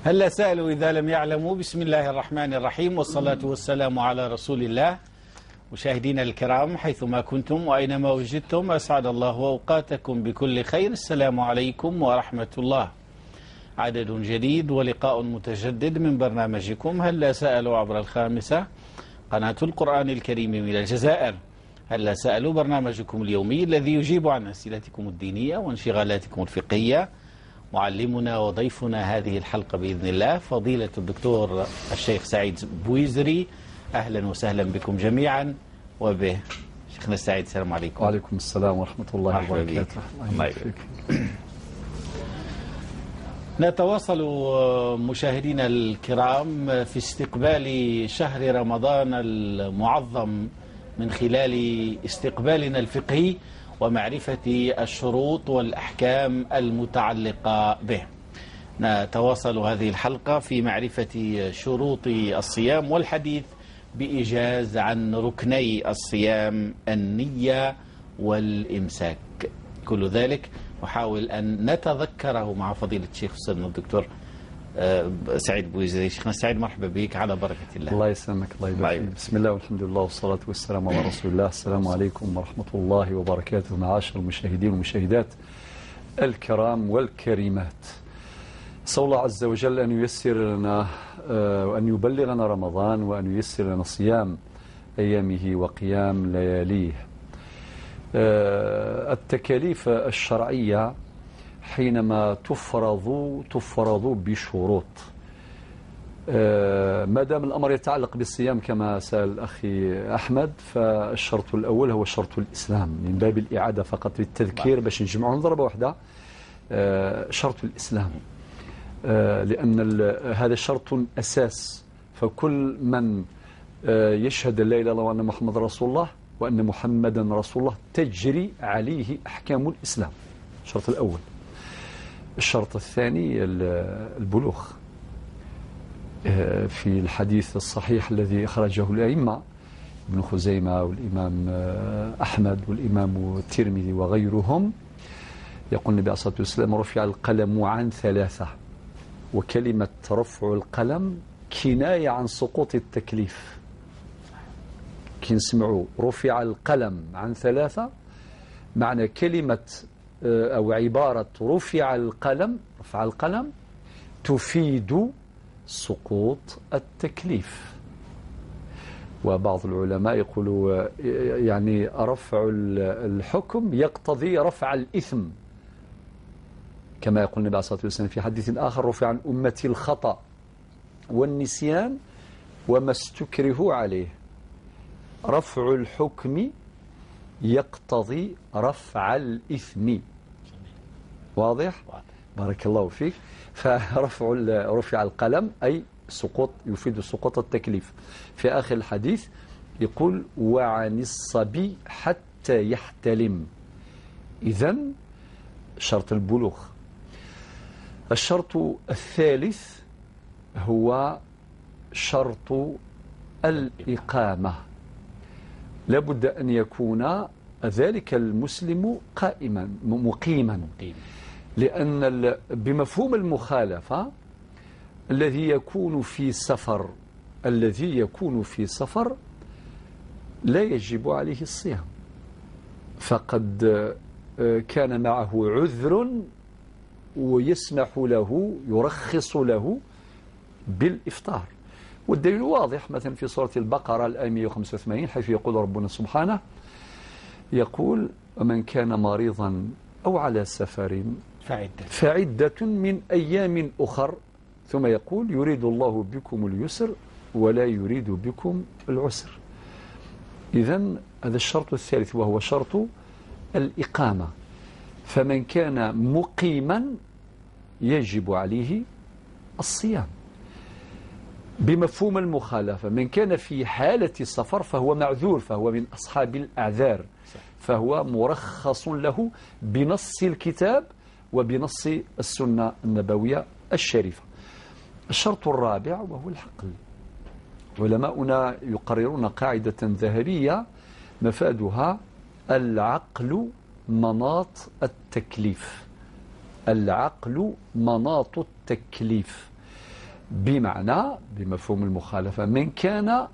هلا سألوا إذا لم يعلموا. بسم الله الرحمن الرحيم، والصلاة والسلام على رسول الله. مشاهدينا الكرام حيثما كنتم وأينما وجدتم، أسعد الله أوقاتكم بكل خير. السلام عليكم ورحمة الله. عدد جديد ولقاء متجدد من برنامجكم هلا سألوا عبر الخامسة، قناة القرآن الكريم من الجزائر. هلا سألوا برنامجكم اليومي الذي يجيب عن أسئلتكم الدينية وانشغالاتكم الفقهية. معلمنا وضيفنا هذه الحلقة بإذن الله فضيلة الدكتور الشيخ سعيد بويزري. أهلا وسهلا بكم جميعا وبه شيخنا سعيد. السلام عليكم. وعليكم السلام ورحمة الله وبركاته. الله يبارك. نتواصل مشاهدينا الكرام في استقبال شهر رمضان المعظم من خلال استقبالنا الفقهي ومعرفة الشروط والأحكام المتعلقة به. نتواصل هذه الحلقة في معرفة شروط الصيام والحديث بإيجاز عن ركني الصيام، النية والإمساك. كل ذلك نحاول أن نتذكره مع فضيلة الشيخ أستاذنا الدكتور سعيد بويزري. شيخنا سعيد، مرحبا بك على بركة الله. الله يسلمك، الله يبارك فيك. بسم الله والحمد لله والصلاة والسلام على رسول الله. السلام عليكم ورحمة الله وبركاته معاشر المشاهدين والمشاهدات الكرام والكريمات. نسأل الله عز وجل أن ييسر لنا وأن يبلغنا رمضان وأن ييسر لنا صيام أيامه وقيام لياليه. التكاليف الشرعية حينما تفرض بشروط. ما دام الأمر يتعلق بالصيام كما سأل أخي أحمد، فالشرط الأول هو شرط الإسلام، من باب الإعادة فقط للتذكير باش نجمعهم ضربة واحدة. شرط الإسلام، لأن هذا شرط أساس، فكل من يشهد لا إله إلا الله وأن محمد رسول الله وأن محمدا رسول الله تجري عليه أحكام الإسلام. الشرط الأول. الشرط الثاني البلوغ. في الحديث الصحيح الذي أخرجه الأئمة ابن خزيمة والإمام أحمد والإمام الترمذي وغيرهم، يقول النبي عليه الصلاة والسلام: رفع القلم عن ثلاثة. وكلمة رفع القلم كناية عن سقوط التكليف. كي نسمعوا رفع القلم عن ثلاثة، معنى كلمة أو عبارة رفع القلم، رفع القلم تفيد سقوط التكليف. وبعض العلماء يقولوا يعني رفع الحكم يقتضي رفع الإثم، كما يقول النبي عليه الصلاة والسلام في حديث آخر: رفع عن أمتي الخطأ والنسيان وما استكرهوا عليه. رفع الحكم يقتضي رفع الإثم. واضح؟ بارك الله فيك. فرفع رفع القلم أي سقوط، يفيد سقوط التكليف. في آخر الحديث يقول: وعن الصبي حتى يحتلم. إذن شرط البلوغ. الشرط الثالث هو شرط الإقامة. لابد أن يكون ذلك المسلم قائما مقيما، لأن بمفهوم المخالفة الذي يكون في سفر، الذي يكون في سفر لا يجب عليه الصيام، فقد كان معه عذر ويسمح له، يرخص له بالإفطار. والدليل واضح مثلا في سورة البقرة الآية 185، حيث يقول ربنا سبحانه، يقول: ومن كان مريضا أو على سفر فعدة من أيام أخر. ثم يقول: يريد الله بكم اليسر ولا يريد بكم العسر. إذن هذا الشرط الثالث وهو شرط الإقامة. فمن كان مقيما يجب عليه الصيام بمفهوم المخالفة. من كان في حالة السفر فهو معذور، فهو من أصحاب الأعذار، فهو مرخص له بنص الكتاب وبنص السنة النبوية الشريفة. الشرط الرابع وهو العقل. علماؤنا يقررون قاعدة ذهبية مفادها: العقل مناط التكليف. العقل مناط التكليف. بمعنى بمفهوم المخالفة من كان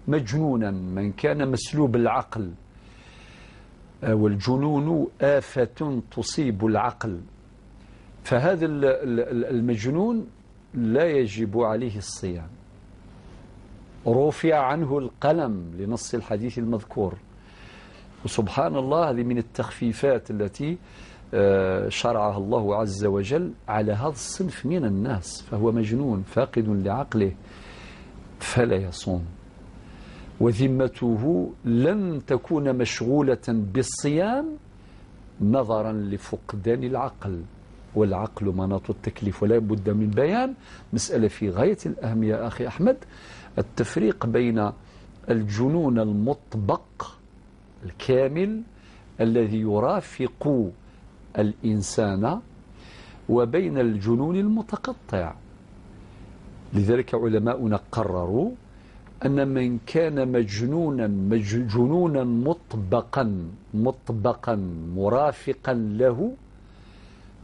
مجنونا، من كان مسلوب العقل، والجنون آفة تصيب العقل، فهذا المجنون لا يجب عليه الصيام، رفع عنه القلم لنص الحديث المذكور. وسبحان الله، هذه من التخفيفات التي شرعها الله عز وجل على هذا الصنف من الناس، فهو مجنون فاقد لعقله فلا يصوم، وذمته لن تكون مشغولة بالصيام نظرا لفقدان العقل، والعقل مناط التكليف، ولا بد من بيان مسألة في غاية الأهمية أخي أحمد، التفريق بين الجنون المطبق الكامل الذي يرافق الإنسان وبين الجنون المتقطع. لذلك علماؤنا قرروا أن من كان مجنونا جنونا مطبقا مرافقا له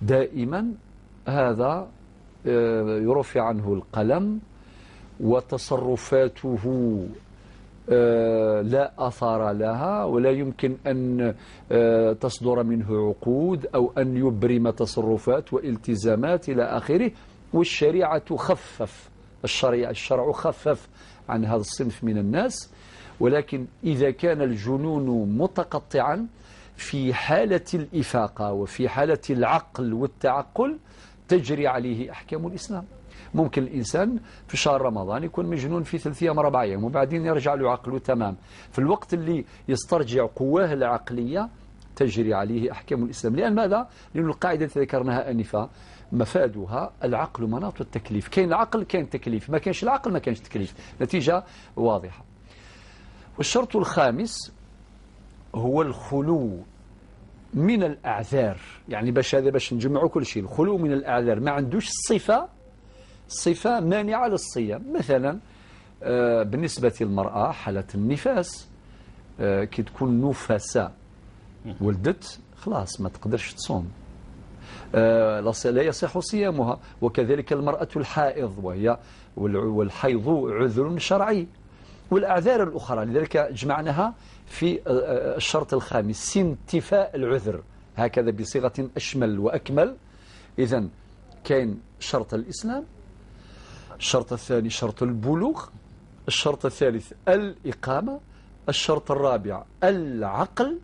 دائما، هذا يرفع عنه القلم وتصرفاته لا أثر لها، ولا يمكن أن تصدر منه عقود أو أن يبرم تصرفات والتزامات إلى آخره. والشريعة تخفف، الشرع خفف عن هذا الصنف من الناس. ولكن إذا كان الجنون متقطعا في حالة الإفاقة وفي حالة العقل والتعقل تجري عليه أحكام الإسلام. ممكن الإنسان في شهر رمضان يكون مجنون في 3 أيام 4 أيام وبعدين يرجع له عقله تمام. في الوقت اللي يسترجع قواه العقلية تجري عليه أحكام الإسلام. لأن ماذا؟ لأن القاعدة التي ذكرناها آنفا مفادها العقل مناط التكليف. كاين العقل كاين تكليف، ما كانش العقل ما كانش تكليف، نتيجة واضحة. والشرط الخامس هو الخلو من الأعذار، يعني باش هذا باش نجمعوا كل شيء. الخلو من الأعذار، ما عندوش صفة مانعة للصيام. مثلا بالنسبة للمرأة حالة النفاس، كي تكون نفساء ولدت خلاص ما تقدرش تصوم، لا يصح صيامها. وكذلك المرأة الحائض، وهي والحيض عذر شرعي، والأعذار الأخرى. لذلك جمعناها في الشرط الخامس، انتفاء العذر، هكذا بصيغة أشمل وأكمل. إذن كاين شرط الإسلام، الشرط الثاني شرط البلوغ، الشرط الثالث الإقامة، الشرط الرابع العقل،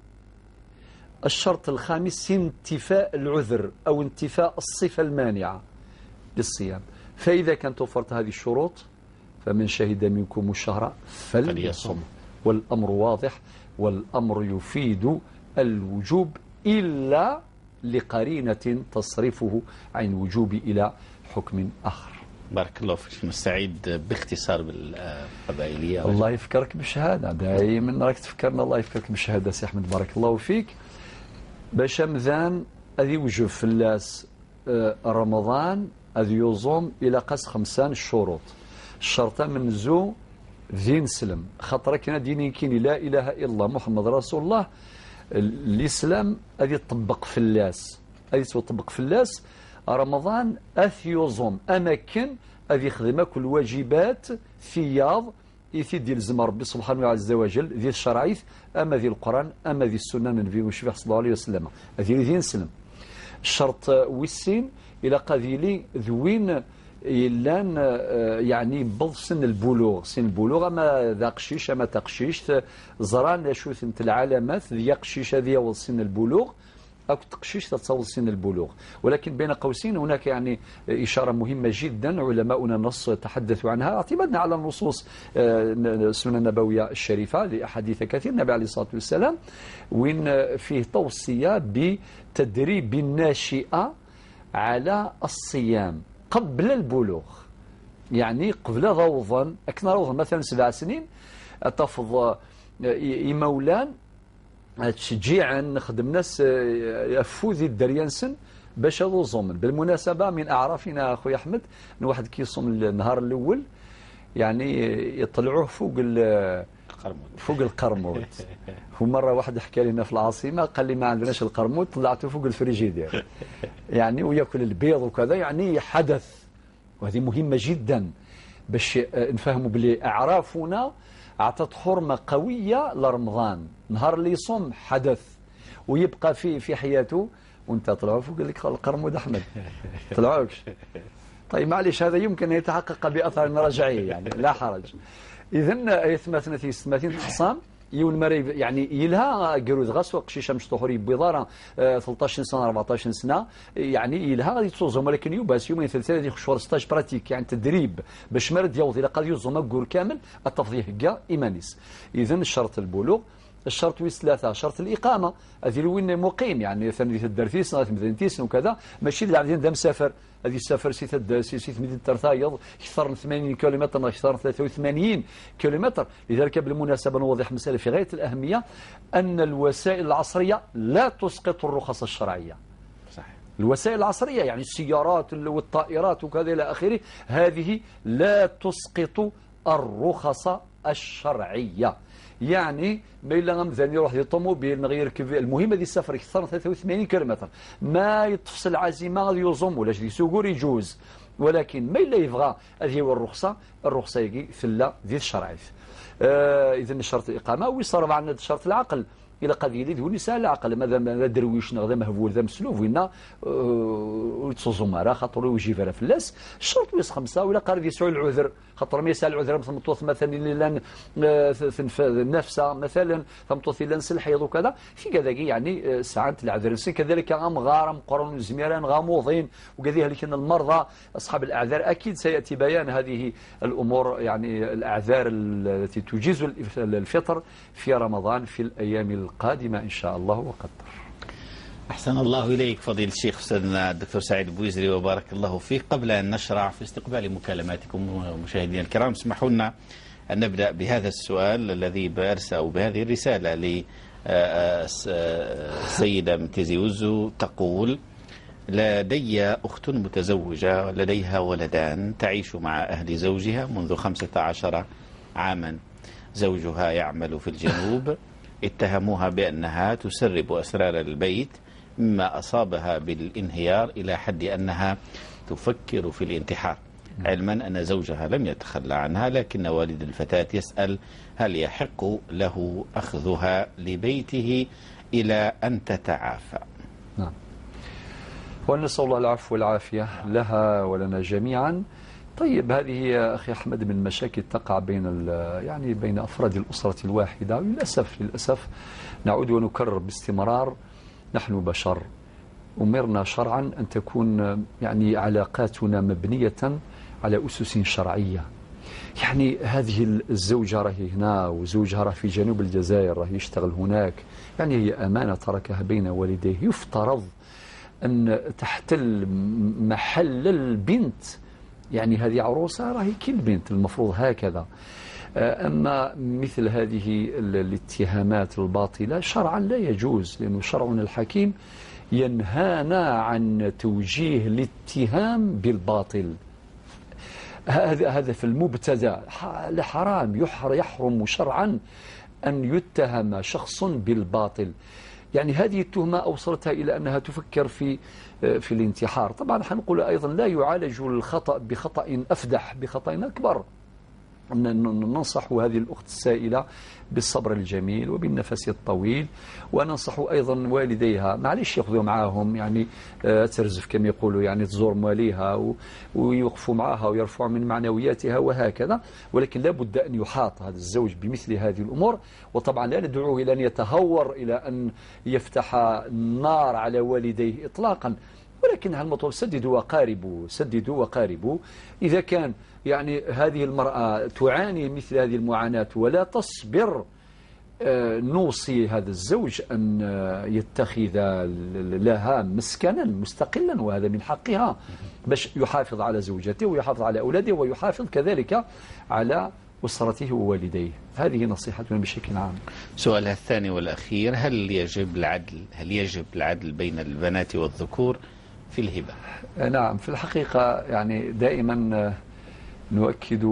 الشرط الخامس انتفاء العذر أو انتفاء الصفة المانعة للصيام. فإذا كانت توفرت هذه الشروط فمن شهد منكم الشهر فليصم. والأمر واضح، والأمر يفيد الوجوب إلا لقرينة تصرفه عن الوجوب إلى حكم آخر. بارك الله فيك. نستعيد باختصار بالقبائلية. الله يفكرك بالشهادة، دائما راك تفكرنا. الله يفكرك بالشهادة سي أحمد، بارك الله فيك. باش مذان أذي وجوب فلاس رمضان أذي يوزوم إلى قاس 5 الشروط. الشرطة من زو ذين سلم، خاطر كنا دينين كيني لا إله إلا الله محمد رسول الله. الإسلام أذي يطبق فلاس، أذي يطبق فلاس رمضان أثيوزوم أماكن أذي خدمة كل واجبات ثياض يثيد يلزم ربي سبحانه عز وجل ذي الشرعيث أما ذي القرآن أما ذي السنة النبي المشفع صلى الله عليه وسلم أذي ذي نسلم. الشرط ويسين إلى قذيلي ذوين إلان يعني بض سن البلوغ، سن البلوغ أما ذا قشيش أما تقشيش زران شو ثنت العلامات ذي قشيش هذه سن البلوغ أو تقشيش تتصور سن البلوغ. ولكن بين قوسين هناك يعني إشارة مهمة جدا علماؤنا النص تحدثوا عنها اعتمدنا على النصوص السنة النبوية الشريفة لأحاديث كثير النبي عليه الصلاة والسلام، وين فيه توصية بتدريب الناشئة على الصيام قبل البلوغ، يعني قبل روضا أكنا روضا مثلا 7 سنين تفض إمولان تشجيعا نخدم ناس يفوذي الدريانسن باش هذو زومن. بالمناسبة من أعرافنا أخوي أحمد أن واحد كيصوم النهار الأول يعني يطلعوه فوق القرمود، فوق القرمود. ومرة واحد حكى لنا في العاصمة قال لي ما عندناش القرمود طلعته فوق الفريجيدير يعني وياكل البيض وكذا، يعني حدث. وهذه مهمة جدا باش نفهموا بلي أعرافنا أعطت حرمة قوية لرمضان. نهار اللي يصوم حدث ويبقى في حياته. وانت طلعوا فوق لك القرمود أحمد، طلعوكش؟ طيب معليش، هذا يمكن أن يتحقق بأثر رجعي يعني لا حرج. إذن 38 حصان يون مري يعني يلها قرود غاس وقشيشه مشطوحوري بضاره 13 سنة 14 سنة، يعني يلها غادي تصوزهم، ولكن يباس يومين ثلاثة غادي يخشوا stage pratique يعني تدريب باش مرد يوضي الى قد يوزم كور كامل التفضيه كاع ايمانيس. اذا الشرط البلوغ، الشرط ويس ثلاثة شرط الإقامة، هذه وين مقيم يعني ثمانية الدرتيس ثمانية وكذا، ماشي اللي عندنا دا مسافر، هذه السفر سي مدينة ترتايض أكثر من 80 كيلومتر، أكثر من 83 كيلومتر. لذلك بالمناسبة نوضح مسألة في غاية الأهمية، أن الوسائل العصرية لا تسقط الرخص الشرعية. صحيح. الوسائل العصرية يعني السيارات والطائرات وكذا إلى آخره، هذه لا تسقط الرخص الشرعية. يعني ما إلا غمزان يروح للطوموبيل نغير كيف، المهم هذه السفر أكثر من 83 كيلومتر ما يتفصل العزيمة غادي يوزم ولا شي سوغور يجوز، ولكن ما إلا يبغى هذه هو الرخصة، الرخصة يجي في لا ذي الشرعي. إذا شرط الإقامة، ويصرف عندنا شرط العقل إلى قضية اللي ذو نساء العقل، ماذا درويش غدا مهبول ذا مسلوف وإن ويتصوزو راه خاطر يجيب راه فلاس. الشرط ويس خمسة ولا قارب يسعوا العذر، خاطر ما يسال العذر مثل مطوط مثلا اللي لان نفسه مثلا ثمطوط اللي نسل الحيض وكذا في كذا يعني ساعات العذر. كذلك غام قرن زميران غاموضين وكذا لكن المرضى أصحاب الأعذار أكيد سيأتي بيان هذه الأمور، يعني الأعذار التي تجيز الفطر في رمضان في الأيام القادمة إن شاء الله وقدر. أحسن الله إليك فضيلة الشيخ أستاذنا الدكتور سعيد بويزري وبارك الله فيك. قبل أن نشرع في استقبال مكالماتكم مشاهدينا الكرام، اسمحوا لنا أن نبدأ بهذا السؤال الذي بأرسل أو بهذه الرسالة للسيدة من تيزي وزو، تقول: لدي أخت متزوجة لديها ولدان، تعيش مع أهل زوجها منذ 15 عاما، زوجها يعمل في الجنوب، اتهموها بأنها تسرب أسرار البيت مما أصابها بالانهيار إلى حد أنها تفكر في الانتحار، علما أن زوجها لم يتخلى عنها، لكن والد الفتاة يسأل هل يحق له أخذها لبيته إلى أن تتعافى. نعم، ونسأل الله العفو والعافية لها ولنا جميعا. طيب، هذه يا أخي أحمد من المشاكل تقع بين يعني بين أفراد الأسرة الواحدة. للأسف نعود ونكرر باستمرار، نحن بشر، أمرنا شرعا أن تكون يعني علاقاتنا مبنية على أسس شرعية. يعني هذه الزوجة راهي هنا وزوجها راه في جنوب الجزائر، راه يشتغل هناك، يعني هي أمانة تركها بين والديه، يفترض أن تحتل محل البنت، يعني هذه عروسة راهي كل بنت المفروض هكذا. أما مثل هذه الاتهامات الباطلة شرعا لا يجوز، لأنه شرعنا الحكيم ينهانا عن توجيه الاتهام بالباطل. هذا في المبتدأ حرام، يحرم شرعا أن يتهم شخص بالباطل. يعني هذه التهمة أوصلتها إلى أنها تفكر في الانتحار. طبعا حنقول أيضا لا يعالج الخطأ بخطأ أفدح، بخطأ أكبر. ننصح هذه الأخت السائلة بالصبر الجميل وبالنفس الطويل، وننصح أيضا والديها معليش يأخذوا معاهم، يعني ترزف كما يقولوا، يعني تزور مواليها ويوقفوا معها ويرفعوا من معنوياتها وهكذا، ولكن لا بد أن يحاط هذا الزوج بمثل هذه الأمور. وطبعا لا ندعوه إلى أن يتهور، إلى أن يفتح النار على والديه إطلاقا، ولكن المطلوب سددوا وقاربوا، سددوا وقاربوا. إذا كان يعني هذه المرأة تعاني مثل هذه المعاناة ولا تصبر، نوصي هذا الزوج أن يتخذ لها مسكنا مستقلا، وهذا من حقها، باش يحافظ على زوجته ويحافظ على أولاده ويحافظ كذلك على أسرته ووالديه. هذه نصيحتنا بشكل عام. سؤالها الثاني والأخير: هل يجب العدل، هل يجب العدل بين البنات والذكور في الهبة؟ نعم، في الحقيقة يعني دائما نؤكد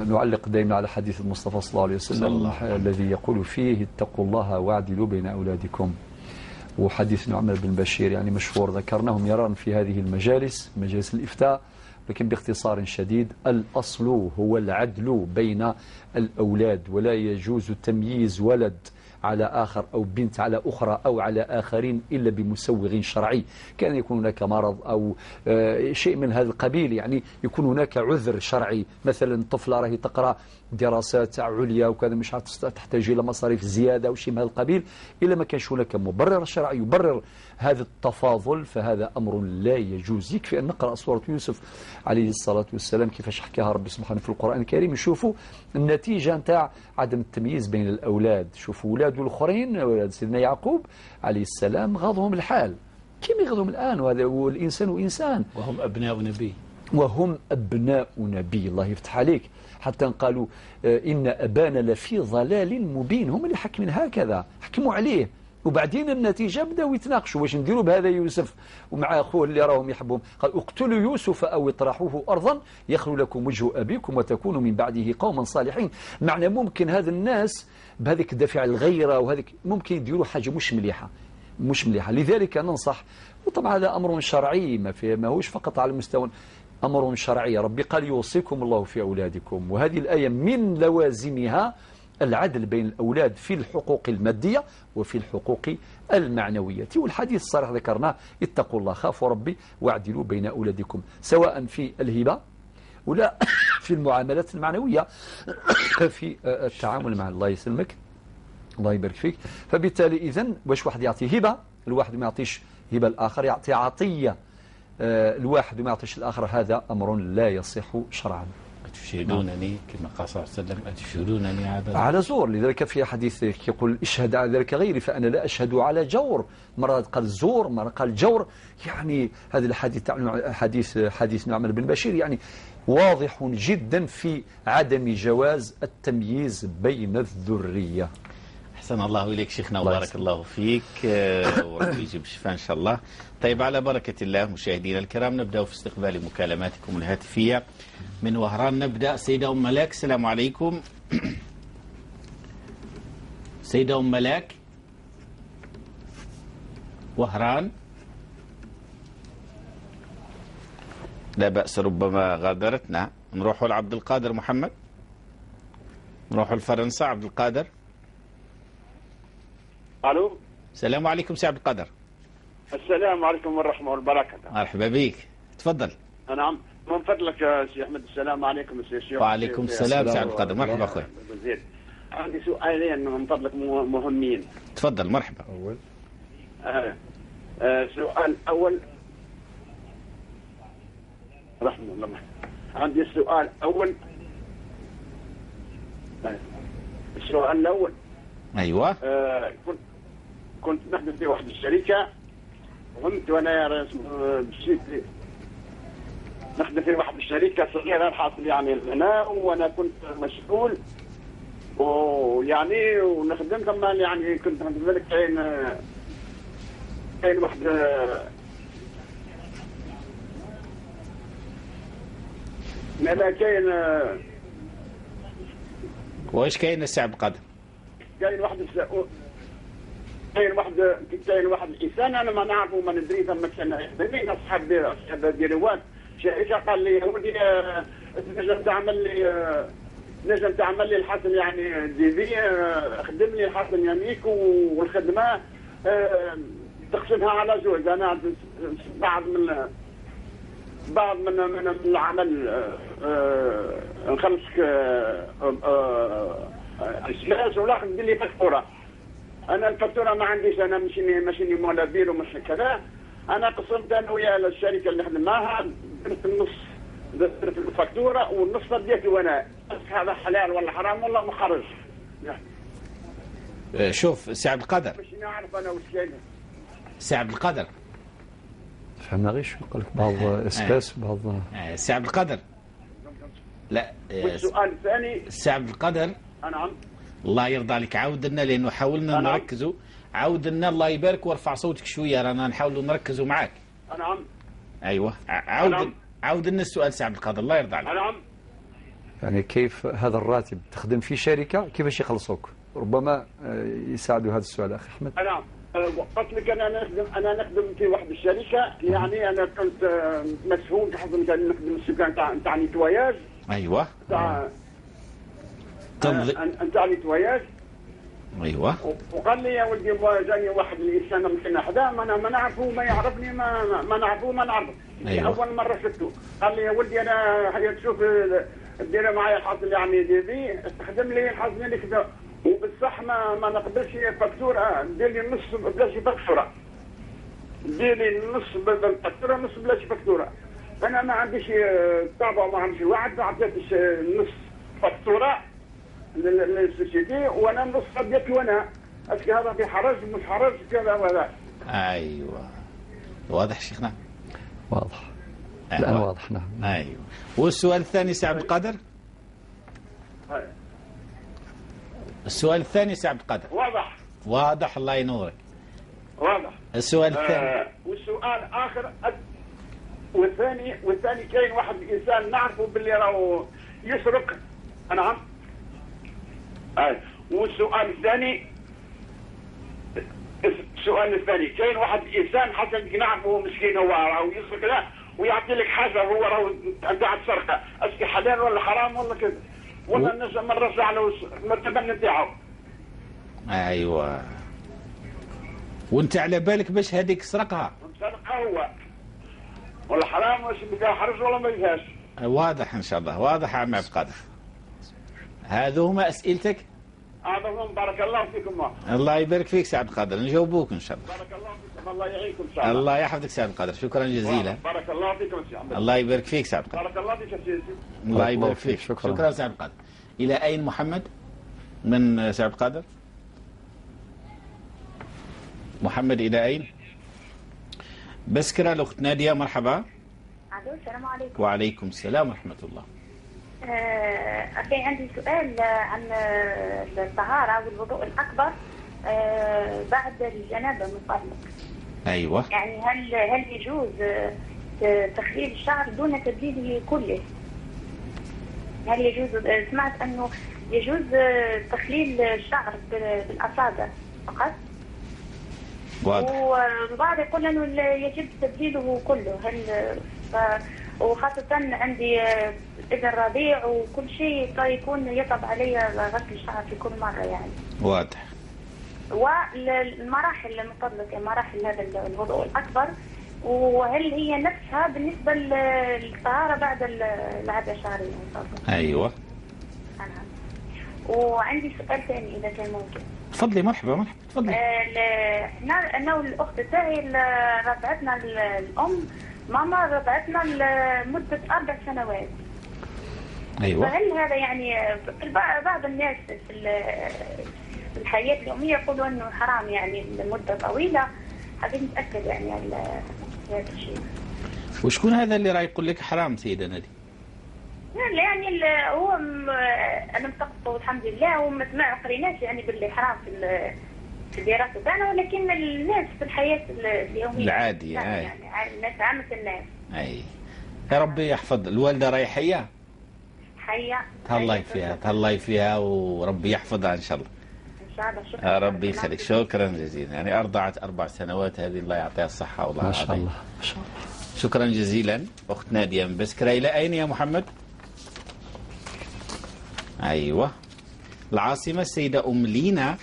نعلق دائما على حديث المصطفى صلى الله عليه وسلم الذي يقول فيه: اتقوا الله واعدلوا بين أولادكم. وحديث نعمان بن بشير يعني مشهور، ذكرناه مرارا في هذه المجالس، مجالس الإفتاء، لكن باختصار شديد الأصل هو العدل بين الأولاد، ولا يجوز تمييز ولد على آخر أو بنت على أخرى أو على آخرين إلا بمسوغ شرعي، كان يكون هناك مرض أو شيء من هذا القبيل، يعني يكون هناك عذر شرعي، مثلا طفلة راهي تقرأ دراسات عليا وكذا مش تحتاج إلى مصاريف زيادة أو شيء من هذا القبيل، إلا ما كانش هناك مبرر شرعي يبرر هذا التفاضل فهذا أمر لا يجوز. يكفي أن نقرأ سورة يوسف عليه الصلاة والسلام كيفاش حكاها ربي سبحانه في القرآن الكريم، نشوفوا النتيجة نتاع عدم التمييز بين الأولاد. شوفوا أولاد الآخرين، أولاد سيدنا يعقوب عليه السلام غاضهم الحال كما يغضهم الآن، وهذا هو الإنسان إنسان، وهم أبناء نبي، وهم أبناء نبي، الله يفتح عليك. حتى قالوا إن أبانا لفي ضلال مبين، هم اللي حكمين هكذا، حكموا عليه، وبعدين النتيجة بداوا يتناقشوا واش نديروا بهذا يوسف ومع أخوه اللي راهم يحبهم. قال اقتلوا يوسف أو اطرحوه أرضا يخلو لكم وجه أبيكم وتكونوا من بعده قوما صالحين. معنى ممكن هذا الناس بهذيك دافع الغيرة وهذيك ممكن يديروا حاجة مش مليحة، مش مليحة. لذلك ننصح، وطبعا هذا أمر شرعي، ما هوش فقط على المستوى، أمر شرعي. ربي قال يوصيكم الله في أولادكم، وهذه الآية من لوازمها العدل بين الأولاد في الحقوق المادية وفي الحقوق المعنوية. والحديث الصريح ذكرناه، اتقوا الله، خافوا ربي، واعدلوا بين أولادكم، سواء في الهبة ولا في المعاملات المعنوية في التعامل مع. الله يسلمك، الله يبارك فيك. فبالتالي إذن واش واحد يعطي هبة الواحد ما يعطيش هبة الآخر، يعطي عطية الواحد وما يعطيش الآخر، هذا أمر لا يصح شرعا. أتشهدونني كما قال صلى الله عليه وسلم، أتشهدونني على زور. لذلك في حديث يقول اشهد على ذلك غيري فأنا لا أشهد على جور. مرة قال زور، مرة قال جور. يعني هذا الحديث حديث نعمان بن بشير يعني واضح جدا في عدم جواز التمييز بين الذرية. أحسن الله إليك شيخنا وبارك الله فيك وربي يجيب الشفاء إن شاء الله. طيب، على بركة الله مشاهدينا الكرام نبدأ في استقبال مكالماتكم الهاتفية من وهران. نبدأ سيدة أم ملاك، السلام عليكم. سيدة أم ملاك، وهران. لا بأس، ربما غادرتنا. نروح لعبد القادر محمد، نروح لفرنسا. عبد القادر، الو، السلام عليكم سي عبد القادر. السلام عليكم والرحمة والبركة. مرحبا بك، تفضل. نعم، من فضلك يا سي احمد. السلام عليكم سي الشيخ. وعليكم السلام سي عبد القادر، مرحبا اخوي. عندي سؤالين من فضلك مهمين. تفضل، مرحبا. اول سؤال اول، رحمه الله. عندي السؤال اول، السؤال الاول. ايوه. كنت نخدم في واحد الشركة، فهمت، وانا مشيت نخدم في واحد الشركة صغيرة الحاصل يعني هنا، وانا كنت مسؤول ويعني ونخدم ثم يعني كنت نخدم بالك كاين واحد لا كاين. واش كاين السي عبد القادر؟ كاين واحد الانسان انا ما نعرفه ما ندري، ثم كان يخدمني اصحاب ديروات شركة، قال لي يا ولدي تنجم تعمل لي، نجم تعمل لي الحسن يعني devis، خدم لي الحسن يميك، والخدمة تقسمها على زوج. انا بعض من العمل نخلصك espèces ولا ندير لي فاتورة. انا الفاتورة ما عنديش، انا ماشي مولا بيرو مش كذا. انا قسمت انا ويا الشركة اللي نخدم معاها، درت النص، درت الفاتورة والنص ديالي وانا. هذا حلال ولا حرام ولا مخرج؟ شوف سي عبد القادر، باش نعرف انا واش كاين. سي عبد القادر، فهمنا غير شو قال لك، بعض espèces بعض. سي عبد القادر، لا. والسؤال الثاني سي عبد القادر. نعم. الله يرضى عليك، عاود لنا لانه حاولنا نركزوا. عاود لنا الله يبارك، وارفع صوتك شوية، رانا نحاولوا نركزوا معاك. نعم. ايوه، عاود لنا السؤال سي عبد القادر، الله يرضى عليك. نعم. يعني كيف هذا الراتب تخدم في شركة كيفاش يخلصوك؟ ربما يساعدوا هذا السؤال اخي احمد. نعم. قلت لك انا نخدم في واحد الشركة، يعني انا كنت مسؤول حسب نخدم السكان تاع nettoyage. ايوه تاع نتاع nettoyage. ايوه. وقال لي يا ولدي جاني واحد الانسان ممكن حدا ما نعرفه ما يعرفني ما نعرفه ما نعرفه. أيوة. اول مرة شفته قال لي يا ولدي انا هيا تشوف دير معايا الحاصل يعني دي استخدم لي الحاصل اللي كذا، وبصح ما نقبلش facture، دير لي نص بلاش facture، دير لي نص بال facture نص بلاش facture. انا ما عنديش طابع وما عنديش واحد، عطيت نص facture لل société وانا نص ديت وانا est-ce que هذا في حرج مش حرج كذا ولا. ايوه واضح شيخنا؟ واضح. الآن واضح نعم. ايوه. والسؤال الثاني سي عبد القادر؟ السؤال الثاني سي عبد القادر. واضح. واضح الله ينورك. واضح. السؤال الثاني. والسؤال اخر والثاني كاين واحد الانسان نعرفه باللي راهو يسرق. نعم. والسؤال الثاني، السؤال الثاني كاين واحد الانسان حسن نعرفه مسكين هو راهو يسرق لا ويعطي لك حاجة هو راهو نتاع السرقة، est-ce que حلال ولا حرام ولا كذا ولا نجم نرجع له المرتبة نتاعو. ايوه. وانت على بالك باش هذيك سرقها؟ سرقها هو ولا حرام واش فيها حرج ولا ما فيهاش؟ واضح ان شاء الله، واضح عم عبد القادر. هذو هما اسئلتك؟ هذا بارك الله فيكم. الله يبارك فيك سي عبد القادر، نجاوبوك ان شاء الله. بارك الله فيكم، الله يعينكم ان شاء الله. الله يحفظك سي عبد القادر، شكرا جزيلا. بارك الله فيكم سي عبد. الله يبارك فيك سي عبد القادر. بارك الله فيك سي. الله يبارك فيك، شكرا. شكرا سي عبد القادر. الى اين محمد من سي عبد القادر؟ محمد الى اين؟ بسكرة الاخت ناديه، مرحبا. الو السلام عليكم. وعليكم السلام ورحمة الله. أخي عندي سؤال عن الطهارة والوضوء الأكبر بعد الجنابة من فضلك. أيوة. يعني هل يجوز تخليل الشعر دون تبليله كله؟ هل يجوز؟ سمعت أنه يجوز تخليل الشعر بالأصابع فقط. واضح. والبعض يقول أنه يجب تبليله كله. هل وخاصة عندي ابن رضيع وكل شيء فيكون يصعب علي غسل الشعر في كل مرة يعني. واضح. والمراحل المفضلة مراحل هذا الوضوء الأكبر، وهل هي نفسها بالنسبة للطهارة بعد العادة الشهرية؟ أيوة. نعم. وعندي سؤال ثاني إذا كان ممكن. تفضلي. مرحبا مرحبا تفضلي. أنا والأخت تاعي رضعتنا الأم ماما رضعتنا لمدة 4 سنوات. أيوة. فهل هذا يعني بعض الناس في الحياة اليومية يقولوا أنه حرام يعني لمدة طويلة، حابين نتأكد يعني على هذا الشيء. وشكون هذا اللي راه يقول لك حرام سيدة نادي؟ يعني هو أنا مثقفة والحمد لله وما سمع قريناش يعني باللي حرام في الدراسة تاعنا، ولكن الناس في الحياة اليومية العادية يعني الناس عامة الناس. أي يا ربي يحفظ الوالدة راهي حية؟ حية. تهلاي فيها تهلاي فيها وربي يحفظها إن شاء الله. إن شاء الله. شكرا. ربي يخليك، شكرا جزيلا. يعني أرضعت 4 سنوات هذه الله يعطيها الصحة والله. ما شاء الله ما شاء الله. شكرا جزيلا أخت نادية من بسكرة. إلى أين يا محمد؟ أيوة العاصمة السيدة أم لينا.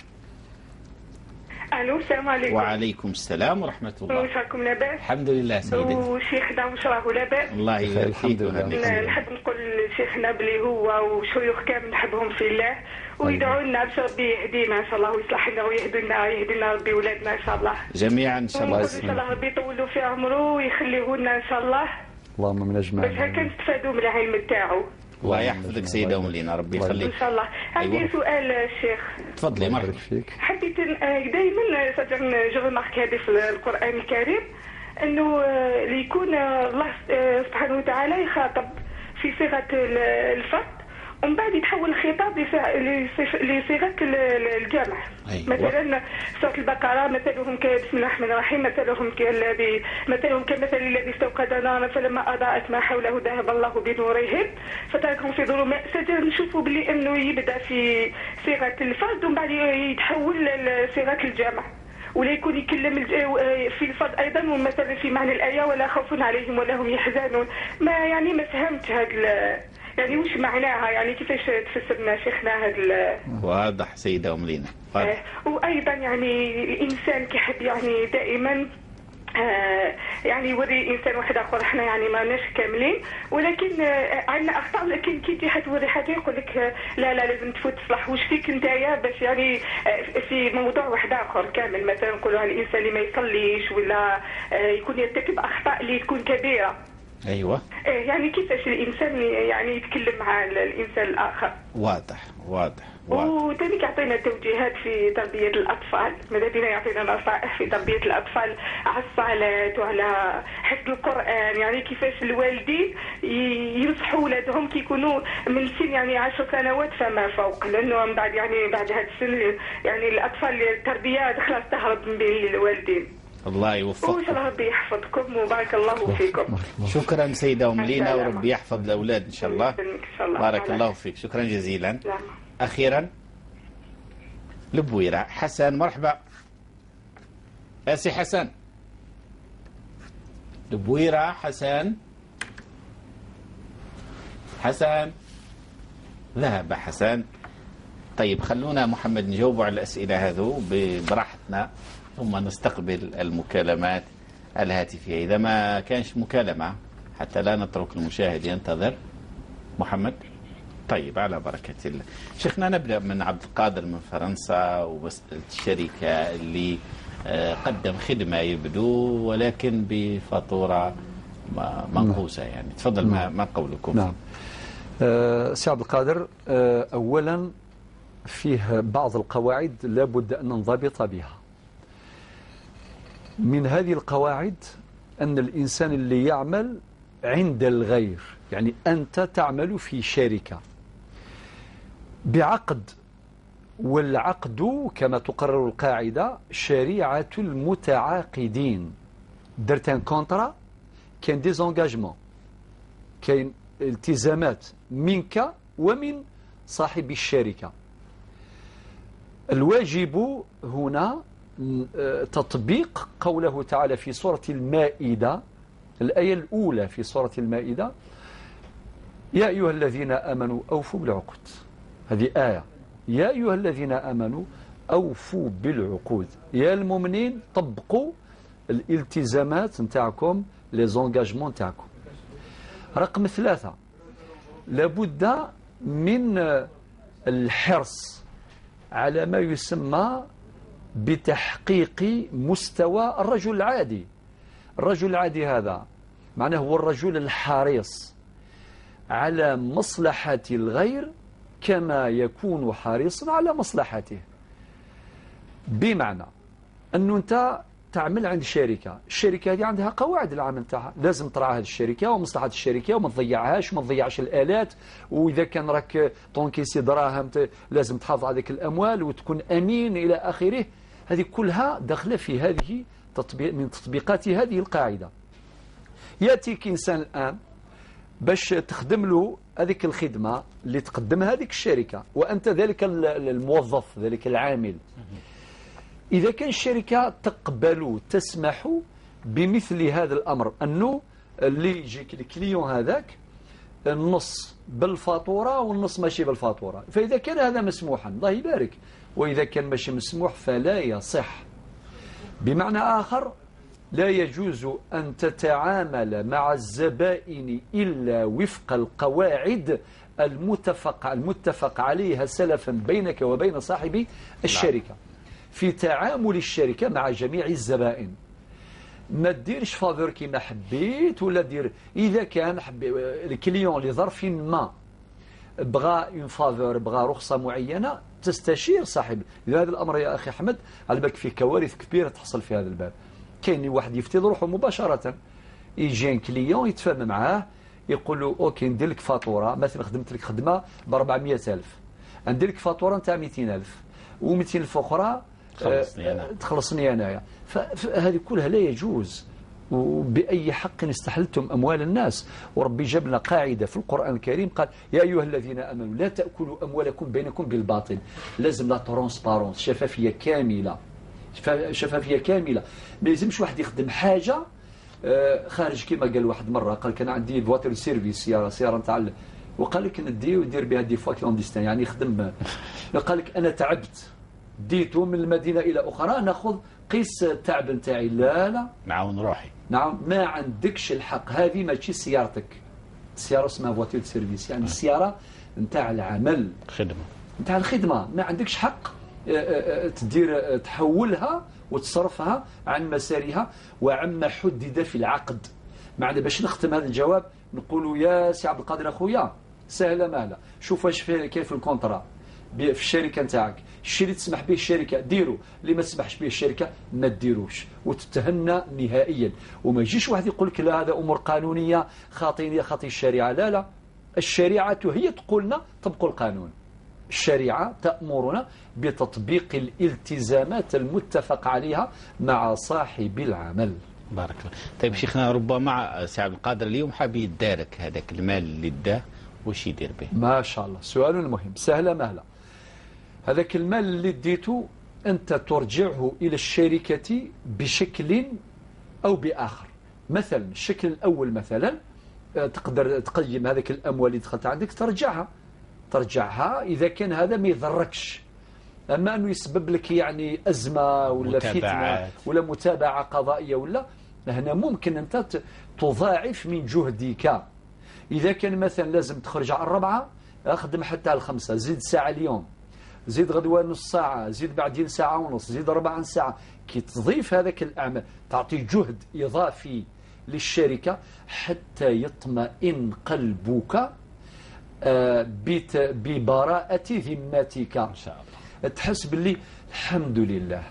الو السلام عليكم. وعليكم السلام ورحمة الله. واش راكم لاباس؟ الحمد لله سيدتي. وشيخنا واش راهو لاباس؟ الله يبارك فيك. نحب نقول لشيخنا بلي هو وشيوخ كامل نحبهم في الله ويدعوا لنا باش ربي يهدينا ان شاء الله ويصلح لنا ويهدينا يهدينا ربي ولادنا ان شاء الله جميعا ان شاء الله. ان شاء الله ربي يطول له في عمره ويخليه لنا ان شاء الله. اللهم من اجمعين. باش هكا نستفادوا من العلم تاعو. الله يحفظك سيدة أم لينا، ربي يخليك. إن شاء الله. عندي أيوة. سؤال الشيخ. تفضلي. مرحبا فيك. حبيت دائما je remarque هذه في القرآن الكريم أنه ليكون الله سبحانه وتعالى يخاطب في صيغة الفرد ومن بعد يتحول الخطاب لصيغة الجمع. أيوة. مثلا سورة البقرة مثلهم بسم الله الرحمن الرحيم مثلهم كالذي مثلهم كمثل الذي استوقد نارا فلما أضاءت ما حوله ذهب الله بنورهم فتركهم في ظلمات. نشوفوا بلي انه يبدا في صيغة الفرد ومن بعد يتحول لصيغة الجمع. ولا يكون يكلم في الفرد ايضا، ومثلا في معنى الايه ولا خوف عليهم ولا هم يحزنون، ما يعني ما فهمت هذا يعني وش معناها، يعني كيفاش تفسرنا شيخنا هذا؟ واضح سيده ام لينا. وايضا يعني الانسان كيحب يعني دائما يعني يوري انسان واحد اخر، احنا يعني ماناش كاملين ولكن عندنا اخطاء، ولكن كي تجي حتوري حاجة يقول لك لا لا لازم تفوت تصلح واش فيك نتايا، باش يعني في موضوع واحد اخر كامل، مثلا نقولوا على الانسان اللي ما يصليش ولا يكون يرتكب اخطاء اللي تكون كبيرة. ايوه يعني كيفاش الانسان يعني يتكلم مع الانسان الاخر. واضح واضح. وثاني يعطينا توجيهات في تربية الأطفال، ماذا بينا يعطينا نصائح في تربية الأطفال على الصلاة وعلى حفظ القرآن، يعني كيفاش الوالدين ينصحوا ولادهم كي يكونوا من سن يعني 10 سنوات فما فوق، لأنه من بعد يعني بعد هذا السن يعني الأطفال التربية خلاص تهرب من بين الوالدين. الله يوفقكم وإن شاء الله ربي يحفظكم وبارك الله فيكم. شكرا سيدة أم لينا، وربي يحفظ الأولاد إن شاء الله. بارك الله فيك، شكرا جزيلا. أخيرا لبويرة حسن، مرحبا أسي حسن. لبويرة حسن، حسن ذهب حسن. طيب خلونا محمد نجاوب على الأسئلة هذو براحتنا، ثم نستقبل المكالمات الهاتفية إذا ما كانش مكالمة، حتى لا نترك المشاهد ينتظر. محمد طيب على بركة الله. شيخنا نبدأ من عبد القادر من فرنسا ومسألة الشركة اللي قدم خدمة يبدو ولكن بفاتورة منقوصة يعني. تفضل. ما قولكم؟ نعم سي عبد القادر، أولا فيه بعض القواعد لابد أن ننضبط بها. من هذه القواعد أن الإنسان اللي يعمل عند الغير، يعني أنت تعمل في شركة بعقد، والعقد كما تقرر القاعدة شريعة المتعاقدين. درت un contrat، كاين des engagements، كاين التزامات منك ومن صاحب الشركة. الواجب هنا تطبيق قوله تعالى في سورة المائدة، الآية الأولى في سورة المائدة: يا أيها الذين آمنوا أوفوا بالعقود. هذه آية، يا أيها الذين آمنوا أوفوا بالعقود، يا المؤمنين طبقوا الالتزامات نتاعكم، les engagements نتاعكم. رقم 3، لابد من الحرص على ما يسمى بتحقيق مستوى الرجل العادي. الرجل العادي هذا معناه هو الرجل الحريص على مصلحة الغير كما يكون حريصا على مصلحته. بمعنى أنه أنت تعمل عند شركة، الشركة هذه عندها قواعد العمل تاعها، لازم تراعى هذه الشركة ومصلحة الشركة وما تضيعهاش وما تضيعش الآلات، وإذا كان راك تونكيسي دراهم لازم تحافظ على ذيك الأموال وتكون أمين إلى آخره. هذه كلها داخلة في هذه تطبيق من تطبيقات هذه القاعدة. يأتيك إنسان الآن باش تخدم له هذيك الخدمة اللي تقدمها هذيك الشركة، وأنت ذلك الموظف ذلك العامل. إذا كان الشركة تقبل تسمح بمثل هذا الأمر، أنه اللي يجيك ال client هذاك النص بالفاتورة والنص ماشي بالفاتورة، فإذا كان هذا مسموحا الله يبارك، وإذا كان ماشي مسموح فلا يصح. بمعنى آخر، لا يجوز أن تتعامل مع الزبائن إلا وفق القواعد المتفق عليها سلفا بينك وبين صاحب الشركة. في تعامل الشركة مع جميع الزبائن ما ديرش faveur كيما حبيت ولا دير. إذا كان ال client لظرف ما بغى une faveur، بغى رخصة معينة، تستشير صاحب. لهذا الأمر يا أخي أحمد على بالك فيه كوارث كبيرة تحصل في هذا الباب. كاين واحد يفتي روحه مباشرة، يجي un client يتفاهم معاه، يقول له OK ندير لك فاتورة، مثلا خدمت لك خدمة ب 400,000، ندير لك فاتورة نتاع 200,000 و200,000 أخرى تخلصني أنايا. فهذه كلها لا يجوز. وبأي حق استحلتم أموال الناس؟ وربي جاب لنا قاعدة في القرآن الكريم، قال يا أيها الذين آمنوا لا تأكلوا أموالكم بينكم بالباطل. لازم la transparence، شفافية كاملة شفافية كاملة. ما يلزمش واحد يخدم حاجة خارج، كما قال واحد مرة، قال كان عندي voiture service، سيارة نتاع، وقال لك ندي وندير بها des fois clandestines، يعني يخدم. قال لك انا تعبت، ديته من المدينة الى اخرى، ناخذ قيس التعب نتاعي. لا لا، نعاون روحي. نعم، ما عندكش الحق، هذه ماشي سيارتك. السيارة اسمها voiture service، يعني السيارة نتاع العمل، خدمة، نتاع الخدمة. ما عندكش حق تدير تحولها وتصرفها عن مسارها وعما حدد في العقد. معنا باش نختم هذا الجواب نقولوا يا سي عبد القادر اخويا، سهلة مهله، شوف واش كيف ال contrat في الشركة نتاعك، الشيء اللي تسمح به الشركة ديرو، اللي ما تسمحش به الشركة ما ديروش، وتتهنى نهائيا. وما يجيش واحد يقول لك لا هذا امور قانونية خاطيني خاطي الشريعة. لا لا، الشريعة هي تقولنا طبقوا القانون. الشريعة تأمرنا بتطبيق الالتزامات المتفق عليها مع صاحب العمل. بارك الله. طيب شيخنا، ربما سي عبد القادر اليوم حاب يدارك هذاك المال اللي داه، وش يدير به؟ ما شاء الله، سؤال مهم. سهلة مهلة. هذاك المال اللي ديته أنت ترجعه إلى الشركة بشكل أو بآخر. مثلا الشكل الأول، مثلا تقدر تقيم هذاك الأموال اللي دخلت عندك، ترجعها إذا كان هذا ما يضركش. أما أنه يسبب لك يعني أزمة ولا فتنة ولا متابعة قضائية ولا، هنا ممكن أنت تضاعف من جهدك. إذا كان مثلا لازم تخرج على 4، أخدم حتى على 5، زيد ساعة اليوم، زيد غدوة نص ساعة، زيد بعدين ساعة ونص، زيد 4 ساعة. كي تضيف هذاك الأعمال تعطي جهد إضافي للشركة حتى يطمئن قلبك ببراءة ذمتك. إن شاء الله تحس باللي الحمد لله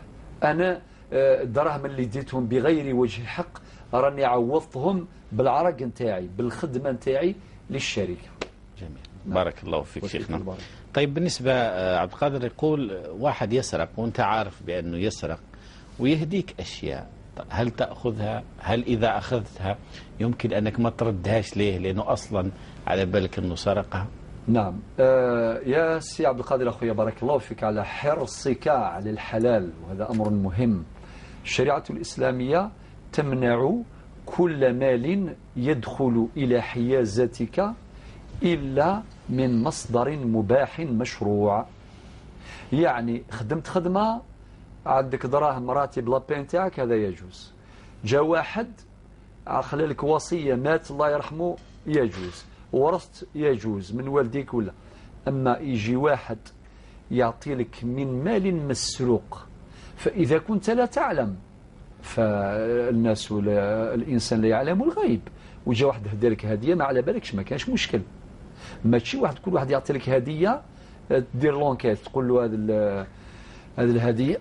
أنا الدراهم اللي ديتهم بغير وجه حق راني عوضتهم بالعرق نتاعي، بالخدمة نتاعي للشركة. جميل. بارك الله فيك شيخنا. طيب بالنسبة عبد القادر يقول واحد يسرق وانت عارف بأنه يسرق ويهديك أشياء، هل تأخذها؟ هل إذا أخذتها يمكن أنك ما تردهاش ليه لأنه أصلا على بالك أنه سرقها؟ نعم. يا سي عبد القادر أخويا، بارك الله فيك على حرصك على الحلال، وهذا أمر مهم. الشريعة الإسلامية تمنع كل مال يدخل إلى حيازتك إلا من مصدر مباح مشروع. يعني خدمت خدمة، عندك دراهم راتب la paie تاعك، هذا يجوز. جا واحد خلى لك وصية، مات الله يرحمه، يجوز. ورثت، يجوز من والديك ولا. أما يجي واحد يعطي لك من مال مسروق، فإذا كنت لا تعلم، فالناس ولا الإنسان لا يعلم الغيب، وجا واحد هدى لك هدية ما على بالكش، ما كانش مشكل. ماشي واحد كل واحد يعطي لك هدية دير l'enquête تقول له هذه الهدية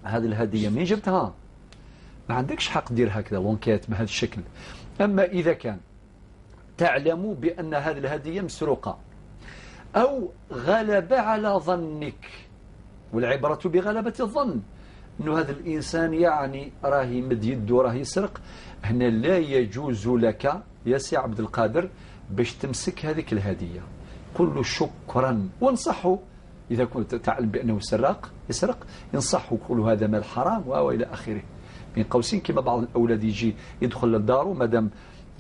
هذه الهدية منين جبتها؟ ما عندكش حق دير هكذا l'enquête بهذا الشكل. أما إذا كان تعلم بأن هذه الهدية مسروقة أو غلب على ظنك، والعبرة بغلبة الظن، أنه هذا الإنسان يعني راه يمد يده راه يسرق، هنا لا يجوز لك يا سي عبد القادر باش تمسك هذيك الهدية. قل له شكرا وانصحه، إذا كنت تعلم بأنه سراق يسرق انصحه، قل له هذا مال حرام وإلى آخره. بين قوسين كما بعض الأولاد يجي يدخل للدار، ومادام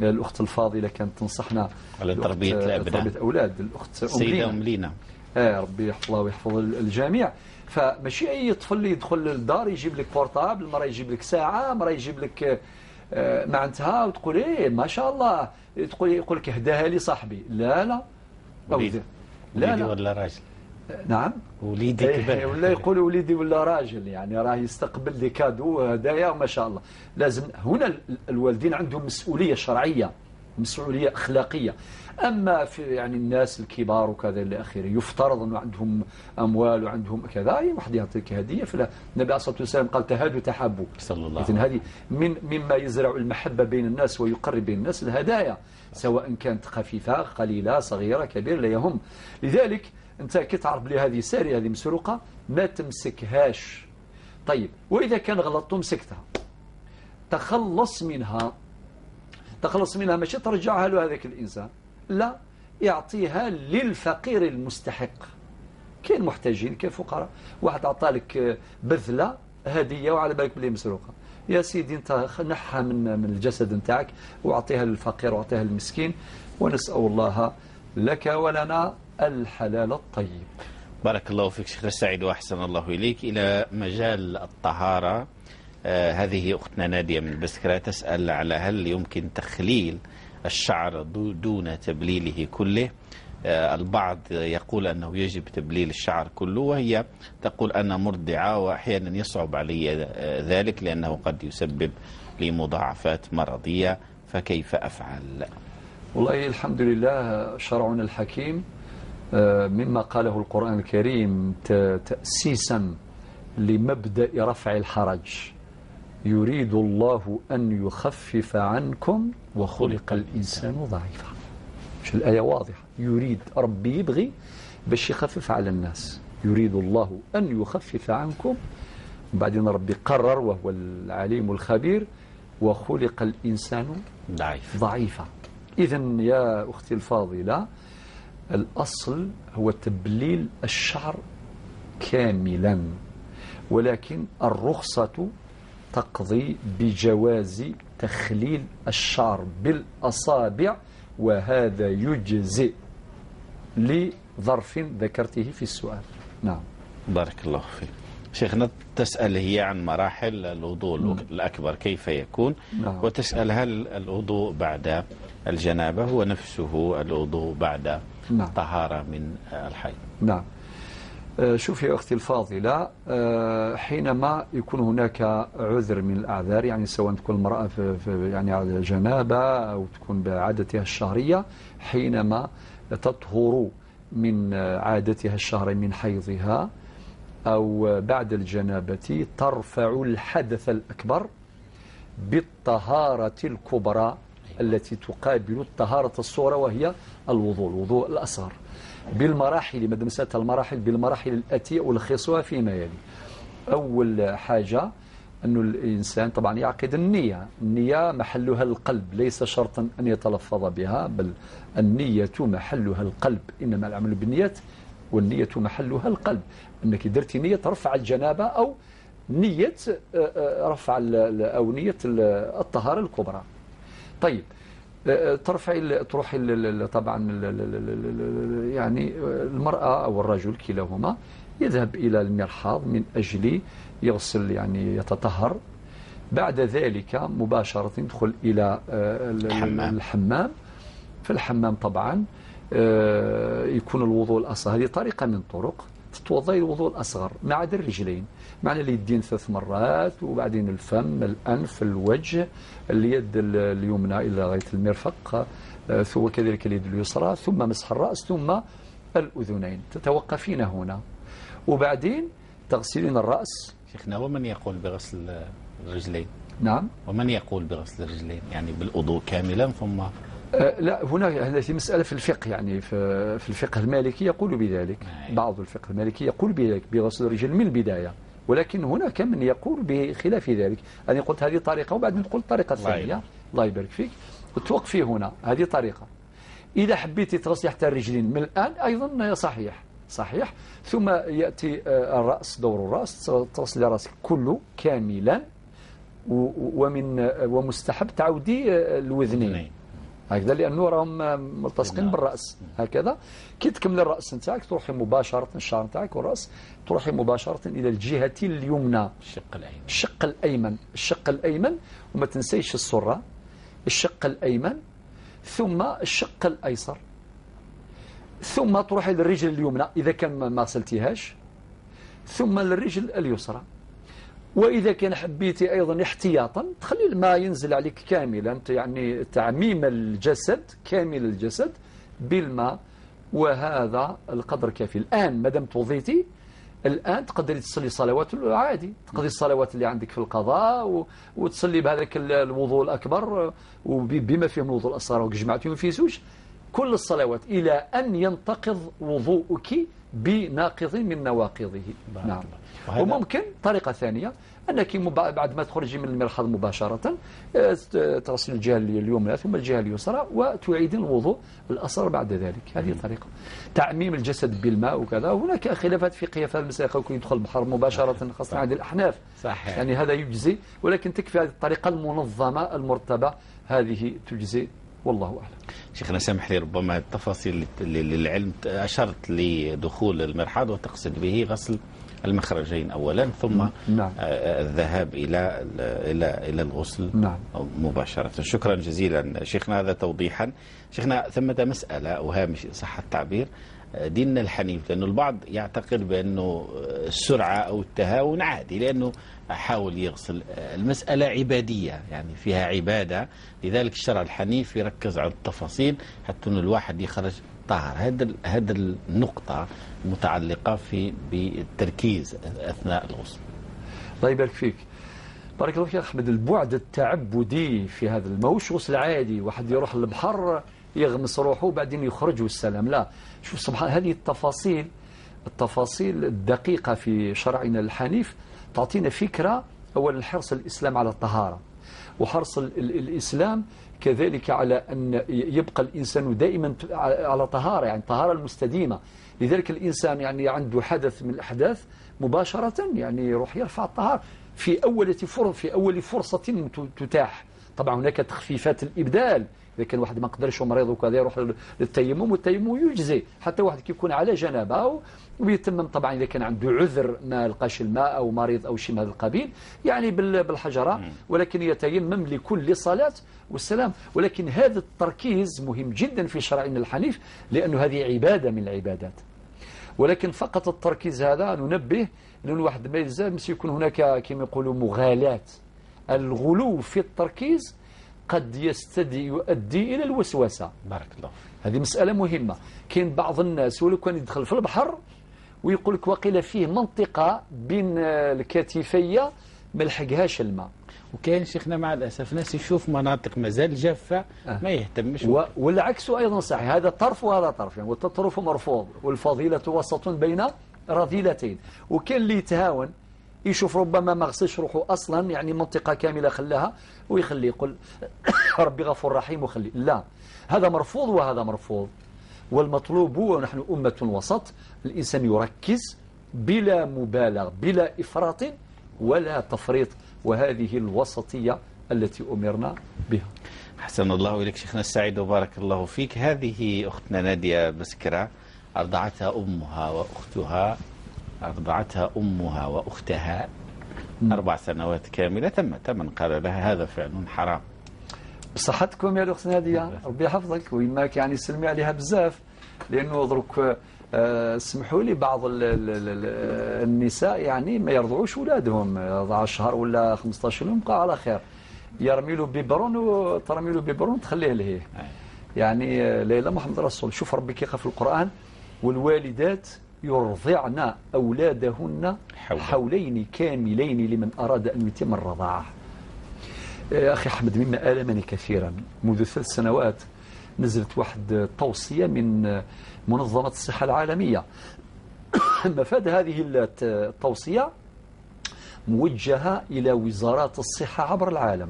الأخت الفاضلة كانت تنصحنا على تربية الأبناء، تربية أولاد، الأخت السيدة أم لينا، ربي يحفظها ويحفظ الجميع. فماشي أي طفل اللي يدخل للدار يجيب لك portable، مرة يجيب لك ساعة، مرة يجيب لك معناتها، وتقول إيه ما شاء الله، تقول يقول لك هداها لي صاحبي. لا لا، وليدي لا لا، ولا راجل. نعم، وليدي كبر ولا يقول وليدي ولا راجل، يعني راه يستقبل des cadeaux هدايا ما شاء الله. لازم هنا الوالدين عندهم مسؤولية شرعية، مسؤولية أخلاقية. أما في يعني الناس الكبار وكذا إلى آخره، يفترض أنه عندهم أموال وعندهم كذا، أي واحد يعطيك هدية. فلا، النبي عليه الصلاة والسلام قال تهادوا تحابوا، صلى الله. إذن هذه من مما يزرع المحبة بين الناس ويقرب بين الناس الهدايا، سواء كانت خفيفة قليلة صغيرة كبيرة لا يهم. لذلك أنت كي تعرف بلي هذه سارية هذه مسروقة ما تمسكهاش. طيب وإذا كان غلطت ومسكتها، تخلص منها، تخلص منها ماشي ترجعها له هذاك الإنسان، لا، يعطيها للفقير المستحق. كاين محتاجين، كاين فقراء. واحد عطالك بذله هديه وعلى بالك بلي مسروقه، يا سيدي انت نحها من الجسد نتاعك واعطيها للفقير واعطيها للمسكين. ونسال الله لك ولنا الحلال الطيب. بارك الله فيك شيخ سعيد واحسن الله اليك. الى مجال الطهارة، هذه اختنا ناديه من بسكره تسال على هل يمكن تخليل الشعر دون تبليله كله. البعض يقول أنه يجب تبليل الشعر كله، وهي تقول أنا مرضعة وأحيانا يصعب علي ذلك لأنه قد يسبب لي مضاعفات مرضية، فكيف أفعل؟ والله الحمد لله شرعنا الحكيم مما قاله القرآن الكريم تأسيسا لمبدأ رفع الحرج، يريد الله أن يخفف عنكم وخلق الإنسان ضعيفا. مش الآية واضحة؟ يريد، ربي يبغي باش يخفف على الناس، يريد الله أن يخفف عنكم. وبعدين ربي قرر وهو العليم الخبير، وخلق الإنسان ضعيفا. إذن يا أختي الفاضلة، الأصل هو تبليل الشعر كاملا، ولكن الرخصة تقضي بجواز تخليل الشعر بالأصابع، وهذا يجزئ لظرف ذكرته في السؤال. نعم، بارك الله فيك شيخنا. تسأل هي عن مراحل الوضوء الأكبر كيف يكون. نعم. وتسأل هل الوضوء بعد الجنابة هو نفسه الوضوء بعد نعم. طهارة من الحيض؟ نعم. شوفي يا أختي الفاضلة، حينما يكون هناك عذر من الأعذار، يعني سواء تكون المرأة في يعني على جنابة أو تكون بعادتها الشهرية، حينما تطهر من عادتها الشهرية من حيضها أو بعد الجنابة، ترفع الحدث الأكبر بالطهارة الكبرى التي تقابل الطهارة الصغرى، وهي الوضوء، الوضوء الأصغر، بالمراحل، ما دام سألت المراحل، بالمراحل الآتية ألخصها فيما يلي. أول حاجة أن الإنسان طبعا يعقد النية، النية محلها القلب، ليس شرطا أن يتلفظ بها، بل النية محلها القلب، إنما العمل بالنيات والنية محلها القلب. أنك درتي نية رفع الجنابة أو نية رفع أو نية الطهارة الكبرى. طيب، ترفعي تروحي طبعا يعني المرأة أو الرجل كلاهما يذهب إلى المرحاض من أجل يغسل، يعني يتطهر. بعد ذلك مباشرة يدخل إلى الحمام. في الحمام طبعا يكون الوضوء الأصغر، هذه طريقة من طرق تتوضأ الوضوء الأصغر ما عدا الرجلين، معنى اليدين 3 مرات، وبعدين الفم، الأنف، الوجه، اليد اليمنى إلى غاية المرفق، ثم كذلك اليد اليسرى، ثم مسح الرأس، ثم الأذنين. تتوقفين هنا وبعدين تغسلين الرأس. شيخنا، ومن يقول بغسل الرجلين؟ نعم، ومن يقول بغسل الرجلين يعني بالوضوء كاملا ثم لا، هنا هذه مسألة في الفقه، يعني في الفقه المالكي يقول بذلك. بعض الفقه المالكي يقول بذلك، بغسل الرجل من البداية، ولكن هناك من يقول بخلاف ذلك. أنا قلت هذه طريقة وبعدين نقول الطريقة الثانية. الله يبارك فيك. توقفي هنا، هذه طريقة. إذا حبيتي تغسلي حتى الرجلين من الآن أيضا صحيح، صحيح. ثم يأتي الرأس، دور الرأس، تغسلي رأسك كله كاملا، ومن ومستحب تعودي الوذنين هكذا، لأنه راهم ملتصقين بالرأس هكذا. كي تكمل الرأس نتاعك تروحي مباشرة، الشعر نتاعك والرأس تروحي مباشرة إلى الجهة اليمنى، الشق الأيمن، الشق الأيمن، الشق الأيمن، وما تنسيش السرة، الشق الأيمن، ثم الشق الأيسر، ثم تروحي للرجل اليمنى إذا كان ما غسلتيهاش، ثم للرجل اليسرى. وإذا كان حبيتي أيضا احتياطا تخلي الماء ينزل عليك كاملا، يعني تعميم الجسد، كامل الجسد بالماء، وهذا القدر كافي. الآن ما دام توضيتي الآن تقدري تصلي صلوات عادي، تقضي الصلوات اللي عندك في القضاء، وتصلي بهذاك الوضوء الأكبر وبما فيهم الوضوء الأصغر وجمعتهم في زوج، كل الصلوات إلى أن ينتقض وضوءك بناقض من نواقضه. نعم. وممكن طريقة ثانية أنك بعد ما تخرجي من المرحاض مباشرة تغسل الجهة اليمنى ثم الجهة اليسرى وتعيدين الوضوء الأصغر بعد ذلك. هذه طريقة تعميم الجسد بالماء وكذا. هناك خلافات فقهية في المسائل، يكون يدخل البحر مباشرة خاصة عند الأحناف. صحيح. يعني هذا يجزي، ولكن تكفي هذه الطريقة المنظمة المرتبة، هذه تجزي والله أعلم. شيخنا سامح لي، ربما التفاصيل للعلم، أشرت لدخول المرحاض وتقصد به غسل المخرجين أولا ثم نعم. الذهاب إلى إلى إلى الغسل نعم. مباشرة. شكرا جزيلا شيخنا، هذا توضيحا. شيخنا ثمة مسألة أو هامش إن صح التعبير، ديننا الحنيف، لأنه البعض يعتقد بأنه السرعة أو التهاون عادي لأنه حاول يغسل. المسألة عبادية، يعني فيها عبادة، لذلك الشرع الحنيف يركز على التفاصيل حتى أن الواحد يخرج طاهر. هذا النقطة متعلقة في بالتركيز أثناء الغسل. الله يبارك فيك. بارك الله فيك يا أحمد. البعد التعبدي في هذا، ماهوش غسل عادي واحد يروح للبحر يغمس روحه وبعدين يخرج والسلام، لا. شوف سبحان، هذه التفاصيل، التفاصيل الدقيقة في شرعنا الحنيف تعطينا فكرة. أولا حرص الإسلام على الطهارة، وحرص الإسلام كذلك على أن يبقى الإنسان دائما على طهارة، يعني الطهارة المستديمة. لذلك الإنسان يعني عنده حدث من الأحداث مباشرة يعني يروح يرفع الطهارة في أول فرصة تتاح. طبعا هناك تخفيفات الإبدال، إذا كان واحد ما قدرش ومريض وكذا يروح للتيمم، والتيمم يجزي حتى واحد كيكون على جنابه ويتمم. طبعا إذا كان عنده عذر ما لقاش الماء أو مريض أو شيء من هذا القبيل يعني بالحجرة، ولكن يتيمم لكل صلاة والسلام. ولكن هذا التركيز مهم جدا في شرعنا الحنيف، لأنه هذه عبادة من العبادات. ولكن فقط التركيز هذا ننبه لأن واحد ما يلزمش يكون هناك كما يقولوا مغالاة. الغلو في التركيز قد يؤدي إلى الوسوسة. بارك الله. هذه مسألة مهمة. كاين بعض الناس ولو كان يدخل في البحر ويقول لك وقيل فيه منطقة بين الكتفية ما لحقهاش الماء. وكاين شيخنا مع الأسف ناس يشوف مناطق مازال جافة ما يهتمش. والعكس أيضا صحيح، هذا طرف وهذا طرف، يعني والتطرف مرفوض والفضيلة وسط بين رذيلتين. وكاين اللي يتهاون يشوف ربما ما غسلش روحه أصلا، يعني منطقة كاملة خلاها ويخلي يقول ربي غفور رحيم وخلي. لا، هذا مرفوض وهذا مرفوض. والمطلوب هو نحن أمة وسط، الإنسان يركز بلا مبالغ، بلا إفراط ولا تفريط، وهذه الوسطية التي أمرنا بها. حسن الله إليك شيخنا السعيد وبارك الله فيك. هذه أختنا نادية بسكرة، أرضعتها أمها وأختها، أرضعتها أمها وأختها 4 سنوات كاملة، ثم قال لها هذا فعل حرام. بصحتكم يا الأخت نادية، ربي يحفظك ويماك، يعني سلمي عليها بزاف، لأنه درك سمحوا لي بعض النساء يعني ما يرضعوش أولادهم، يرضع شهر ولا 15 يوم بقى على خير، يرمي له biberon وترمي له biberon تخليه لهيه. يعني ليلى محمد رسول، شوف ربي كيف في القرآن، والوالدات يرضعن أولادهن حولين كاملين لمن أراد أن يتم الرضاعة. يا أخي أحمد، مما آلمني كثيرا منذ 3 سنوات نزلت واحد توصية من منظمة الصحة العالمية. مفاد هذه التوصية موجهة إلى وزارات الصحة عبر العالم.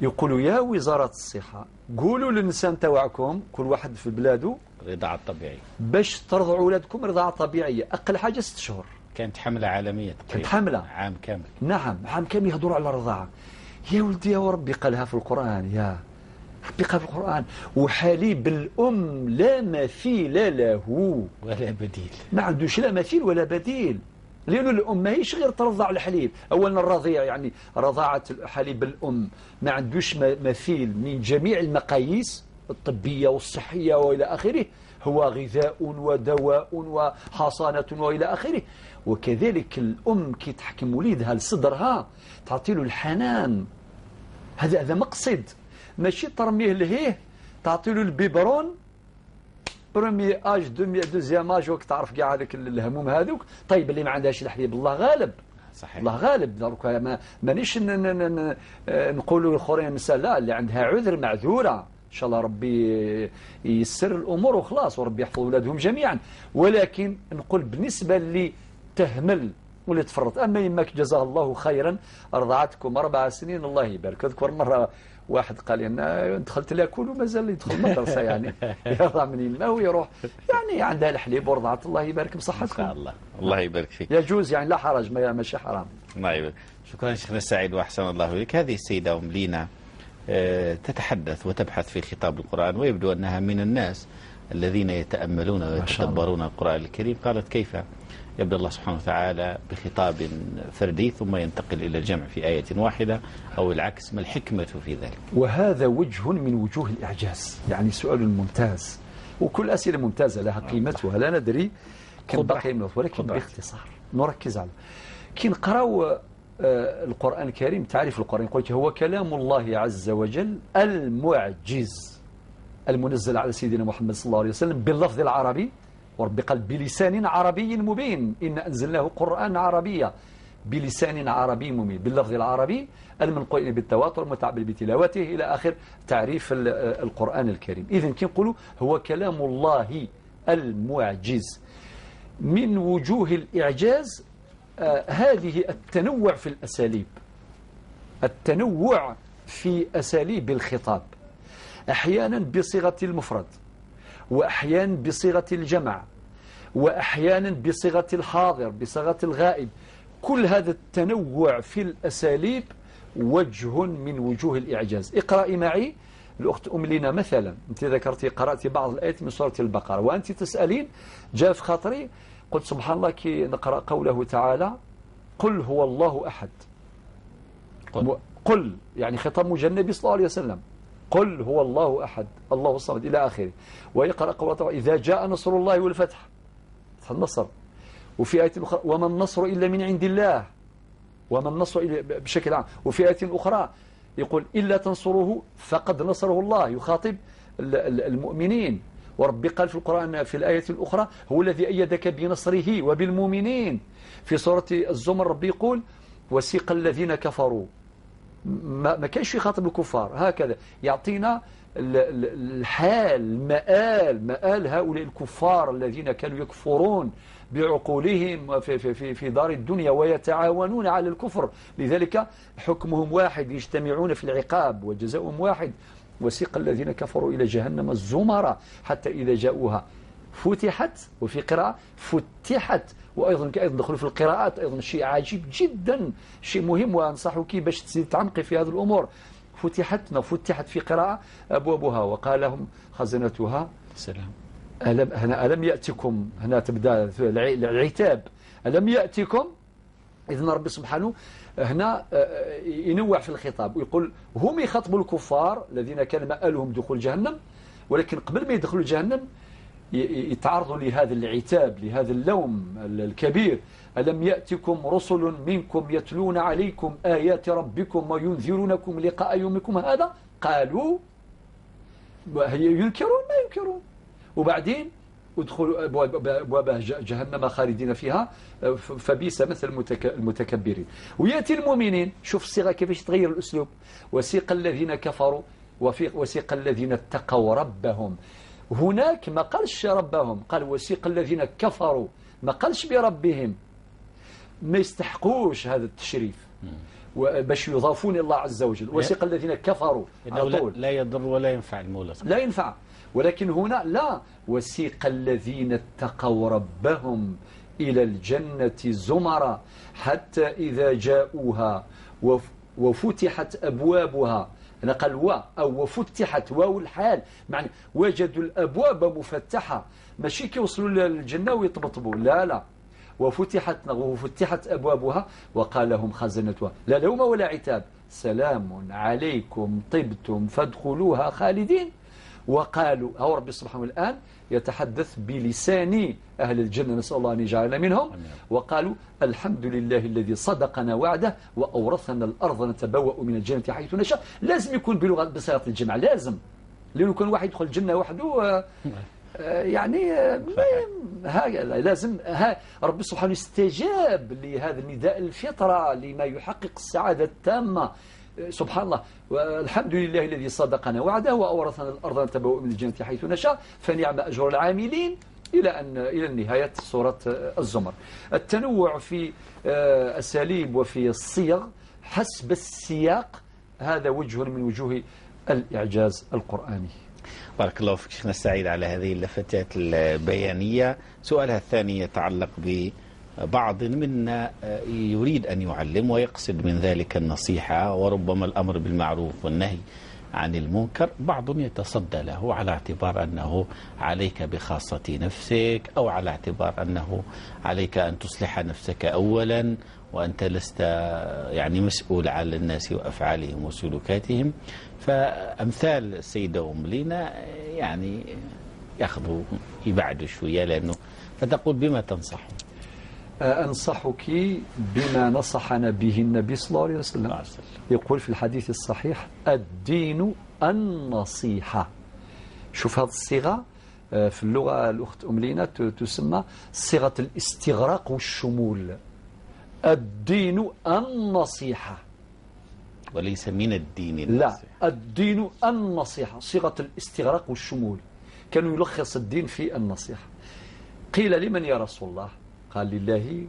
يقولوا يا وزارة الصحة قولوا للإنسان تواعكم كل واحد في بلاده رضاعة طبيعية، باش ترضعوا أولادكم رضاعة طبيعية أقل حاجة 6 شهور. كانت حملة عالمية تقريبا، كانت حملة عام كامل. نعم، عام كامل يهضروا على الرضاعة. يا ولدي يا ربي قالها في القرآن، يا ربي قال في القرآن، وحليب الأم لا مثيل له ولا بديل، ما عندوش لا مثيل ولا بديل. لأن الأم ماهيش غير ترضع الحليب. أولا الرضيع يعني رضاعة حليب الأم ما عندوش مثيل من جميع المقاييس الطبية والصحية وإلى آخره، هو غذاء ودواء وحصانة وإلى آخره. وكذلك الأم كي تحكم وليدها لصدرها تعطي له الحنان، هذا مقصد، ماشي ترميه لهيه تعطي له ال biberon premier âge deuxième âge، وك تعرف كاع هذاك الهموم هذوك. طيب اللي ما عندهاش الحليب الله غالب، صحيح الله غالب. دروك مانيش نقولوا الاخرين النساء لا، اللي عندها عذر معذوره ان شاء الله ربي ييسر الامور وخلاص، وربي يحفظ اولادهم جميعا. ولكن نقول بالنسبه اللي تهمل واللي تفرط. أما يماك جزاه الله خيرا أرضعتكم 4 سنين الله يبارك. أذكر مرة واحد قال لي أنا دخلت لاكل ومازال يدخل المدرسة، يعني يرضع من يماه ويروح، يعني عندها الحليب ورضعت، الله يبارك بصحتكم. إن شاء الله، الله يبارك فيك. يجوز يعني لا حرج، ماشي حرام. الله يبارك. شكرا شيخنا السعيد وأحسن الله إليك. هذه السيدة أم لينا تتحدث وتبحث في خطاب القرآن، ويبدو أنها من الناس الذين يتأملون ويتدبرون القرآن الكريم. قالت كيف يبدأ الله سبحانه وتعالى بخطاب فردي ثم ينتقل إلى الجمع في آية واحدة أو العكس، ما الحكمة في ذلك؟ وهذا وجه من وجوه الإعجاز، يعني سؤال ممتاز، وكل أسئلة ممتازة لها قيمتها، لا ندري كم بقي من، ولكن باختصار نركز على كي نقراو القرآن الكريم. تعريف القرآن يقول هو كلام الله عز وجل المعجز المنزل على سيدنا محمد صلى الله عليه وسلم باللفظ العربي، وربي قال بلسان عربي مبين، إن أنزلناه قرآن عربيا بلسان عربي مبين، باللفظ العربي المنقول بالتواتر المتعبد بتلاوته إلى آخر تعريف القرآن الكريم. إذن كي نقولوا هو كلام الله المعجز، من وجوه الإعجاز هذه التنوع في الأساليب، التنوع في أساليب الخطاب، أحيانا بصيغة المفرد، وأحيانا بصيغة الجمع، وأحيانا بصيغة الحاضر، بصيغة الغائب. كل هذا التنوع في الأساليب وجه من وجوه الإعجاز. اقرأي معي الأخت أم لينا مثلا، أنت ذكرتي قرأتي بعض الآيات من سورة البقرة وأنت تسألين، جاء في خاطري قلت سبحان الله كي نقرأ قوله تعالى قل هو الله أحد. قل يعني خطاب مجنبي صلى الله عليه وسلم، قل هو الله أحد الله الصمد إلى آخره. ويقرأ قوله تعالى إذا جاء نصر الله والفتح، فتح النصر. وفي آية أخرى وما النصر إلا من عند الله، وما النصر إلا بشكل عام. وفي آية أخرى يقول إلا تنصروه فقد نصره الله، يخاطب المؤمنين. وربي قال في القرآن في الآية الأخرى هو الذي أيدك بنصره وبالمؤمنين. في سورة الزمر ربي يقول وسيق الذين كفروا، ما كانش يخاطب الكفار. هكذا يعطينا الحال، مآل هؤلاء الكفار الذين كانوا يكفرون بعقولهم في في في دار الدنيا ويتعاونون على الكفر، لذلك حكمهم واحد، يجتمعون في العقاب وجزاؤهم واحد. وسيق الذين كفروا إلى جهنم الزمرة حتى إذا جاءوها فتحت، وفي قراءة فتحت. وأيضا دخلوا في القراءات أيضا شيء عجيب جدا، شيء مهم وأنصحك باش تزيد تعمقي في هذه الأمور. فتحت في قراءة أبوابها وقال لهم خزنتها سلام، ألم هنا ألم يأتكم، هنا تبدأ العتاب، ألم يأتكم. إذن ربي سبحانه هنا ينوع في الخطاب ويقول هم يخاطبوا الكفار الذين كان مآلهم دخول جهنم، ولكن قبل ما يدخلوا جهنم يتعرضوا لهذا العتاب، لهذا اللوم الكبير. ألم يأتكم رسل منكم يتلون عليكم آيات ربكم وينذرونكم لقاء يومكم هذا؟ قالوا ينكرون ما ينكرون. وبعدين ادخلوا أبواب جهنم خالدين فيها فبئس مثل المتكبرين. ويأتي المؤمنين، شوف الصيغة كيفاش تغير الأسلوب، وسيق الذين كفروا وسيق الذين اتقوا ربهم. هناك ما قالش ربهم، قال وسيق الذين كفروا، ما قالش بربهم، ما يستحقوش هذا التشريف باش يضافون الله عز وجل. وسيق الذين كفروا على طول لا يضر ولا ينفع المولى، لا ينفع. ولكن هنا لا، وسيق الذين اتقوا ربهم إلى الجنة زمرا حتى إذا جاءوها وفتحت أبوابها. أنا قال و أو وفتحت، واو الحال، معني وجدوا الأبواب مفتحة، ماشي كيوصلوا للجنة ويطبطبوا، لا لا، وفتحت أبوابها وقال لهم خزنتها لا لوم ولا عتاب، سلام عليكم طبتم فادخلوها خالدين. وقالوا، هو ربي سبحانه الآن يتحدث بلسان أهل الجنة، نسأل الله أن يجعلنا منهم. وقالوا الحمد لله الذي صدقنا وعده وأورثنا الأرض نتبوأ من الجنة حيث نشاء. لازم يكون بلغة بصيغة الجمع، لازم، لأنه كان واحد يدخل الجنة وحده يعني لازم. ربي سبحانه استجاب لهذا النداء الفطرة لما يحقق السعادة التامة. سبحان الله، والحمد لله الذي صدقنا وعده وأورثنا الأرض نتبوأ من الجنة حيث نشاء فنعم أجر العاملين. إلى نهاية سورة الزمر. التنوع في أساليب وفي الصيغ حسب السياق، هذا وجه من وجوه الإعجاز القرآني. بارك الله فيك شيخنا السعيد على هذه اللفتات البيانية. سؤالها الثاني يتعلق ببعض منا يريد أن يعلم ويقصد من ذلك النصيحة وربما الأمر بالمعروف والنهي عن المنكر، بعض يتصدى له على اعتبار أنه عليك بخاصة نفسك، أو على اعتبار أنه عليك أن تصلح نفسك أولا وأنت لست يعني مسؤول على الناس وأفعالهم وسلوكاتهم. فأمثال السيدة أم لينا يعني يأخذوا يبعدوا شوية، لأنه فتقول بما تنصحهم؟ أنصحك بما نصحنا به النبي صلى الله عليه وسلم. يقول في الحديث الصحيح: الدين النصيحة. شوف هذه الصيغة في اللغة الأخت أم لينا تسمى صيغة الاستغراق والشمول. الدين النصيحة، وليس من الدين النصيحة. لا، الدين النصيحة، صيغة الاستغراق والشمول. كانوا يلخص الدين في النصيحة. قيل لمن يا رسول الله؟ قال لله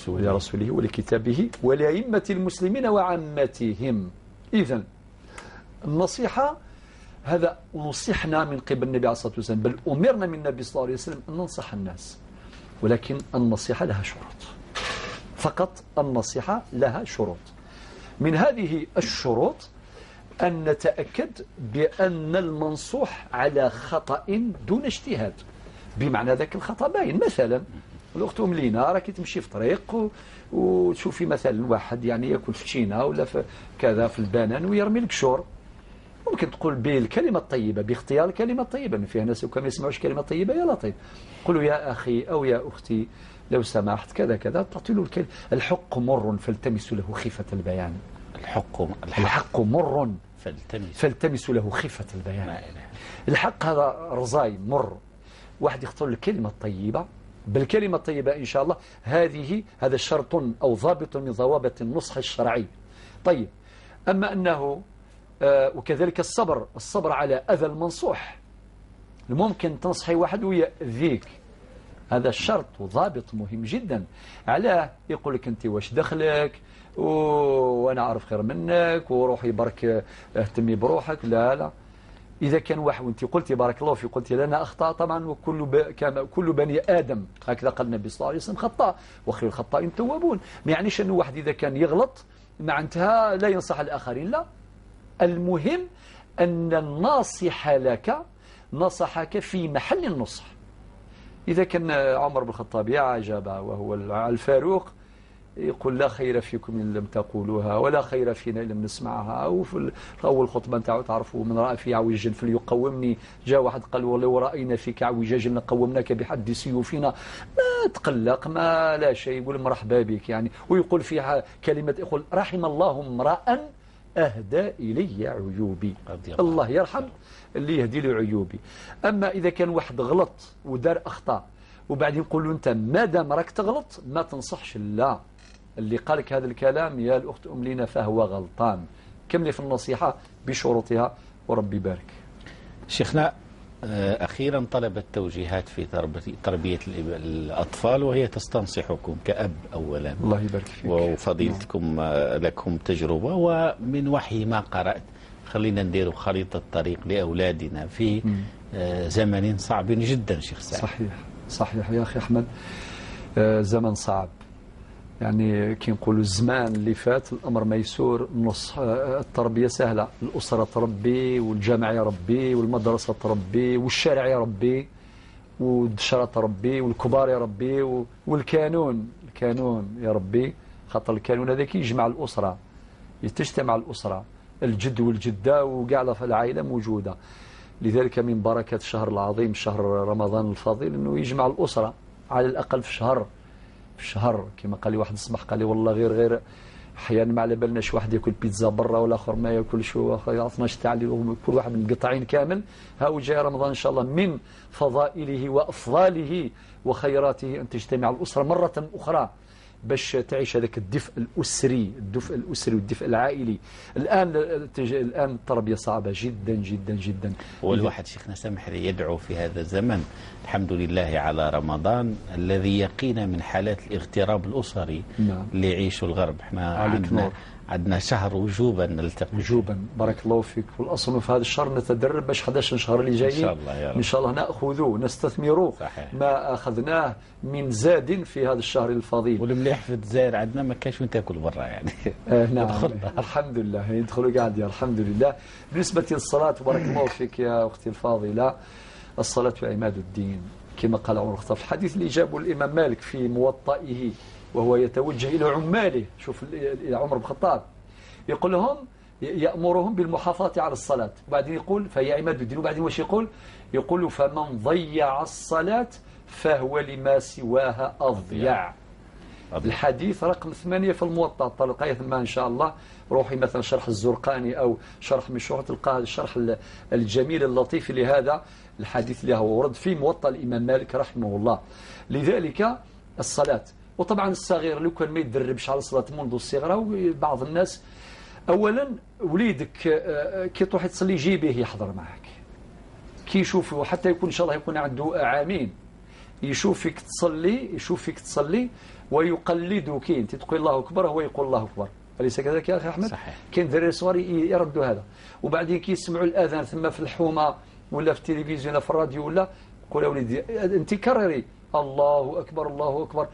ولرسوله ولكتابه ولأئمة المسلمين وعامتهم. إذن النصيحة هذا نصحنا من قبل النبي عليه الصلاة والسلام، بل أمرنا من النبي صلى الله عليه وسلم أن ننصح الناس، ولكن النصيحة لها شروط. فقط النصيحة لها شروط. من هذه الشروط أن نتأكد بأن المنصوح على خطأ دون اجتهاد، بمعنى ذاك الخطأ باين. مثلا الأخت أم لينا راكي تمشي في طريق وتشوفي مثلا واحد يعني ياكل في تشينا ولا في كذا في البنان ويرمي القشور، ممكن تقول بالكلمة الطيبة، باختيار الكلمة الطيبة، من فيها ناس وكان ما يسمعوش كلمة طيبة يا لطيف، قولوا يا أخي أو يا أختي لو سمحت كذا كذا، تعطي له الكلمة. الحق مر فالتمسوا له خفة البيان. الحق مر فالتمسوا له خفة البيان. الحق هذا رزاي مر، واحد يختار الكلمة الطيبة، بالكلمة الطيبة إن شاء الله. هذا شرط أو ضابط من ضوابط النصح الشرعي. طيب، أما أنه وكذلك الصبر، الصبر على أذى المنصوح. ممكن تنصحي واحد ويأذيك، هذا الشرط وضابط مهم جدا. علاه يقول لك أنت واش دخلك وأنا أعرف خير منك وروحي برك اهتمي بروحك. لا لا، إذا كان واحد وأنت قلتي بارك الله فيك، قلتي لنا أخطاء طبعا، وكل كل بني آدم هكذا قال النبي صلى الله عليه وسلم خطاء وخير الخطائين التوابون. ما يعنيش أنه واحد إذا كان يغلط معناتها لا ينصح الآخرين، لا. المهم أن الناصح لك نصحك في محل النصح. إذا كان عمر بن الخطاب يا عجبا وهو الفاروق يقول لا خير فيكم إن لم تقولوها ولا خير فينا إن لم نسمعها. وفي أول خطبة نتاعو تعرفوا من رأى في عوج فليقومني، جاء واحد قال ولو رأينا فيك عوجاج لقومناك بحد سيوفنا. ما تقلق ما لا شيء، يقول مرحبا بك يعني. ويقول فيها كلمة، يقول رحم الله امرأ أهدى إلي عيوبي، الله يرحم اللي يهدي لي عيوبي. أما إذا كان واحد غلط ودار أخطاء وبعدين نقول له أنت مادام راك تغلط ما تنصحش، لا، اللي قالك هذا الكلام يا الأخت أم لينا فهو غلطان. كملي في النصيحة بشروطها وربي يبارك. شيخنا، أخيرا طلبت توجيهات في تربية الأطفال وهي تستنصحكم كأب أولا. الله يبارك فيك. وفضيلتكم لكم تجربة، ومن وحي ما قرأت خلينا ندير خريطة طريق لأولادنا في زمن صعب جدا. شيخ سعيد. صحيح صحيح يا أخي أحمد، زمن صعب. يعني كي نقولوا الزمان اللي فات الأمر ميسور، النص التربية سهلة، الأسرة تربي والجامع يربي والمدرسة تربي والشارع يربي والدشرة تربي والكبار يربي والكانون، الكانون يربي، خاطر الكانون هذاك يجمع الأسرة، تجتمع الأسرة، الجد والجدة وكاع العائلة موجودة. لذلك من بركة الشهر العظيم شهر رمضان الفضيل أنه يجمع الأسرة على الأقل في شهر، في شهر. كما قال لي واحد الصباح قال لي والله غير احيانا ما على بالناش واحد ياكل بيتزا برا والاخر ما ياكلش، 12 تاع الليل كل واحد مقطعين كامل. ها جاي رمضان ان شاء الله من فضائله وافضاله وخيراته ان تجتمع الاسرة مرة اخرى. باش تعيش هذاك الدفء الأسري، الدفء الأسري والدفء العائلي. الآن التربية صعبة جدا جدا جدا. والواحد شيخنا سامح لي يدعو في هذا الزمن، الحمد لله على رمضان الذي يقينا من حالات الاغتراب الأسري. نعم. اللي يعيشوا الغرب. احنا عندنا شهر وجوبا نلتقي وجوبا. بارك الله فيك. والأصل في هذا الشهر نتدرب باش 11 شهر اللي جايين إن شاء الله يا رب. إن شاء الله نأخذه نستثمره. صحيح. ما أخذناه من زاد في هذا الشهر الفضيل. والمليح في الجزائر عندنا ما كاش وين تاكل برا يعني. نعم الحمد لله يدخلوا قاعد الحمد لله. بالنسبة للصلاة بارك الله فيك يا أختي الفاضلة، الصلاة عماد الدين كما قال عمر الخطاب في الحديث اللي جابه الإمام مالك في موطئه وهو يتوجه إلى عماله. شوف إلى عمر بن الخطاب يقول لهم، يأمرهم بالمحافظة على الصلاة، وبعدين يقول فهي عماد الدين، وبعدين واش يقول؟ يقول فمن ضيع الصلاة فهو لما سواها أضيع. الحديث رقم 8 في الموطأ، تلقاه ثم إن شاء الله. روحي مثلا شرح الزرقاني أو شرح من شروح، تلقاه الشرح الجميل اللطيف لهذا الحديث اللي هو ورد في موطأ الإمام مالك رحمه الله. لذلك الصلاة. وطبعا الصغير لو كان ما يدربش على الصلاة منذ الصغر، وبعض الناس أولا وليدك كي تروح تصلي جيبه يحضر معك، كي يشوفه حتى يكون إن شاء الله يكون عنده عامين، يشوفك تصلي، يشوفك تصلي ويقلدك. انت تقول الله أكبر هو يقول الله أكبر، أليس كذلك يا أخي أحمد؟ صحيح. كاين دراري صغار يردوا هذا، وبعدين كي يسمعوا الأذان ثم في الحومة ولا في التلفزيون ولا في الراديو ولا، قول يا وليدي أنت كرري الله أكبر الله أكبر،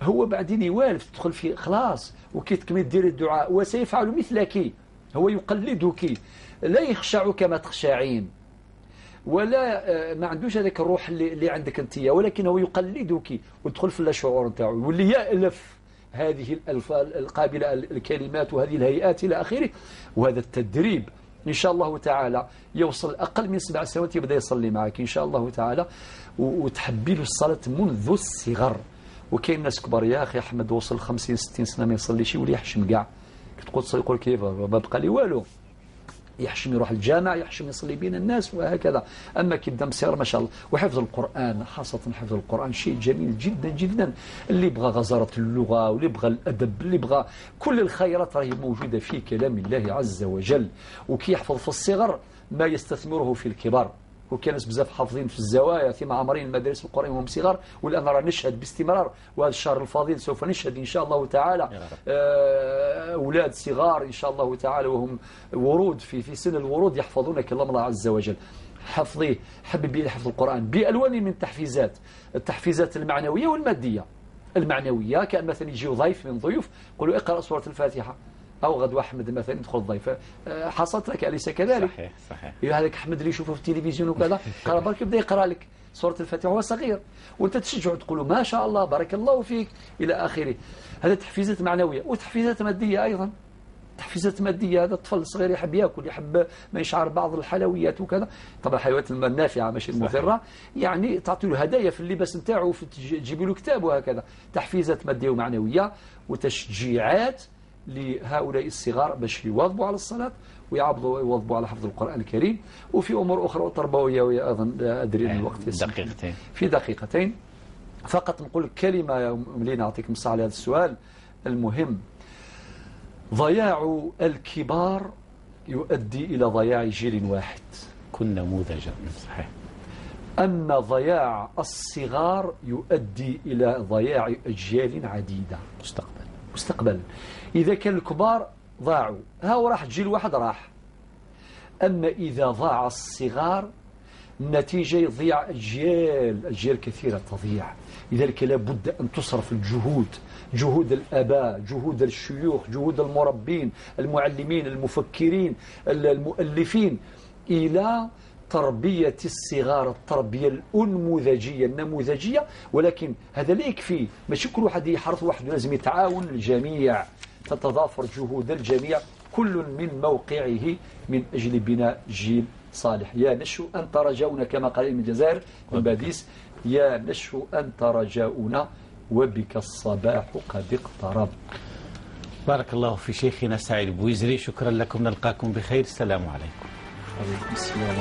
هو بعدين يوالف تدخل في خلاص، وكي تكمل دير الدعاء وسيفعل مثلك، هو يقلدك، لا يخشع كما تخشعين ولا ما عندوش هذاك الروح اللي عندك انت، ولكن هو يقلدك وتدخل في الشعور نتاعو واللي يألف هذه القابلة الكلمات وهذه الهيئات إلى آخره. وهذا التدريب إن شاء الله تعالى يوصل أقل من 7 سنوات يبدأ يصلي معك إن شاء الله تعالى، وتحبي له الصلاة منذ الصغر. وكاين ناس كبار يا أخي أحمد وصل 50 60 سنة ما يصليش ولا يحشم كاع، تقول تصلي يقول كيف ما بقى لي والو، يحشم يروح الجامع، يحشم يصلي بين الناس وهكذا. أما كي بدا مسير ما شاء الله. وحفظ القرآن، خاصة حفظ القرآن شيء جميل جدا جدا. اللي بغى غزارة اللغة واللي بغى الأدب اللي بغى كل الخيرات راهي موجودة في كلام الله عز وجل. وكي يحفظ في الصغر ما يستثمره في الكبار. وكان ناس بزاف حافظين في الزوايا في معمرين المدارس القرآن وهم صغار، والآن راه نشهد باستمرار، وهذا الشهر الفضيل سوف نشهد إن شاء الله تعالى أولاد صغار إن شاء الله تعالى وهم ورود في سن الورود يحفظون كلام الله عز وجل. حفظيه، حببي حفظ القرآن بألوان من التحفيزات، التحفيزات المعنوية والمادية. المعنوية كأن مثلا يجي ضيف من ضيوف يقولوا اقرأ سورة الفاتحة، أو غدوة أحمد مثلا يدخل الضيف، حصلت لك أليس كذلك؟ صحيح صحيح. هذاك أحمد اللي يشوفه في التلفزيون وكذا قرأ برك يبدأ يقرأ لك سورة الفاتحة وهو صغير، وأنت تشجعه تقول ما شاء الله بارك الله فيك إلى آخره. هذا تحفيزات معنوية وتحفيزات مادية أيضا. تحفيزات مادية، هذا الطفل الصغير يحب ياكل، يحب ما يشعر بعض الحلويات وكذا، طبعا الحلويات النافعة ماشي المضرة، يعني تعطي له هدايا في اللباس نتاعو، تجيب له كتاب وهكذا. تحفيزات مادية ومعنوية وتشجيعات لهؤلاء الصغار باش يواظبوا على الصلاة ويواظبوا على حفظ القرآن الكريم. وفي أمور أخرى تربوية أيضا أدري أن الوقت يسمح. دقيقتين. في دقيقتين فقط نقول كلمة يا ملينا، أعطيك مساحة على هذا السؤال المهم. ضياع الكبار يؤدي إلى ضياع جيل واحد. كن نموذجا. صحيح. أما ضياع الصغار يؤدي إلى ضياع أجيال عديدة مستقبلا. إذا كان الكبار ضاعوا، ها هو راح جيل واحد راح. أما إذا ضاع الصغار النتيجة يضيع أجيال كثيرة تضيع. لذلك لابد أن تصرف الجهود، جهود الآباء، جهود الشيوخ، جهود المربين، المعلمين، المفكرين، المؤلفين، إلى تربية الصغار، التربية الأنموذجية النموذجية. ولكن هذا لا يكفي، ماشي كل واحد يحرث وحده، لازم يتعاون الجميع، تتضافر جهود الجميع، كل من موقعه من أجل بناء جيل صالح. يا نشو أنت رجاؤنا كما قال من الجزائر من باديس، يا نشو أنت رجاؤنا وبك الصباح قد اقترب. بارك الله في شيخنا سعيد بويزري، شكرا لكم، نلقاكم بخير، السلام عليكم. عليكم السلام.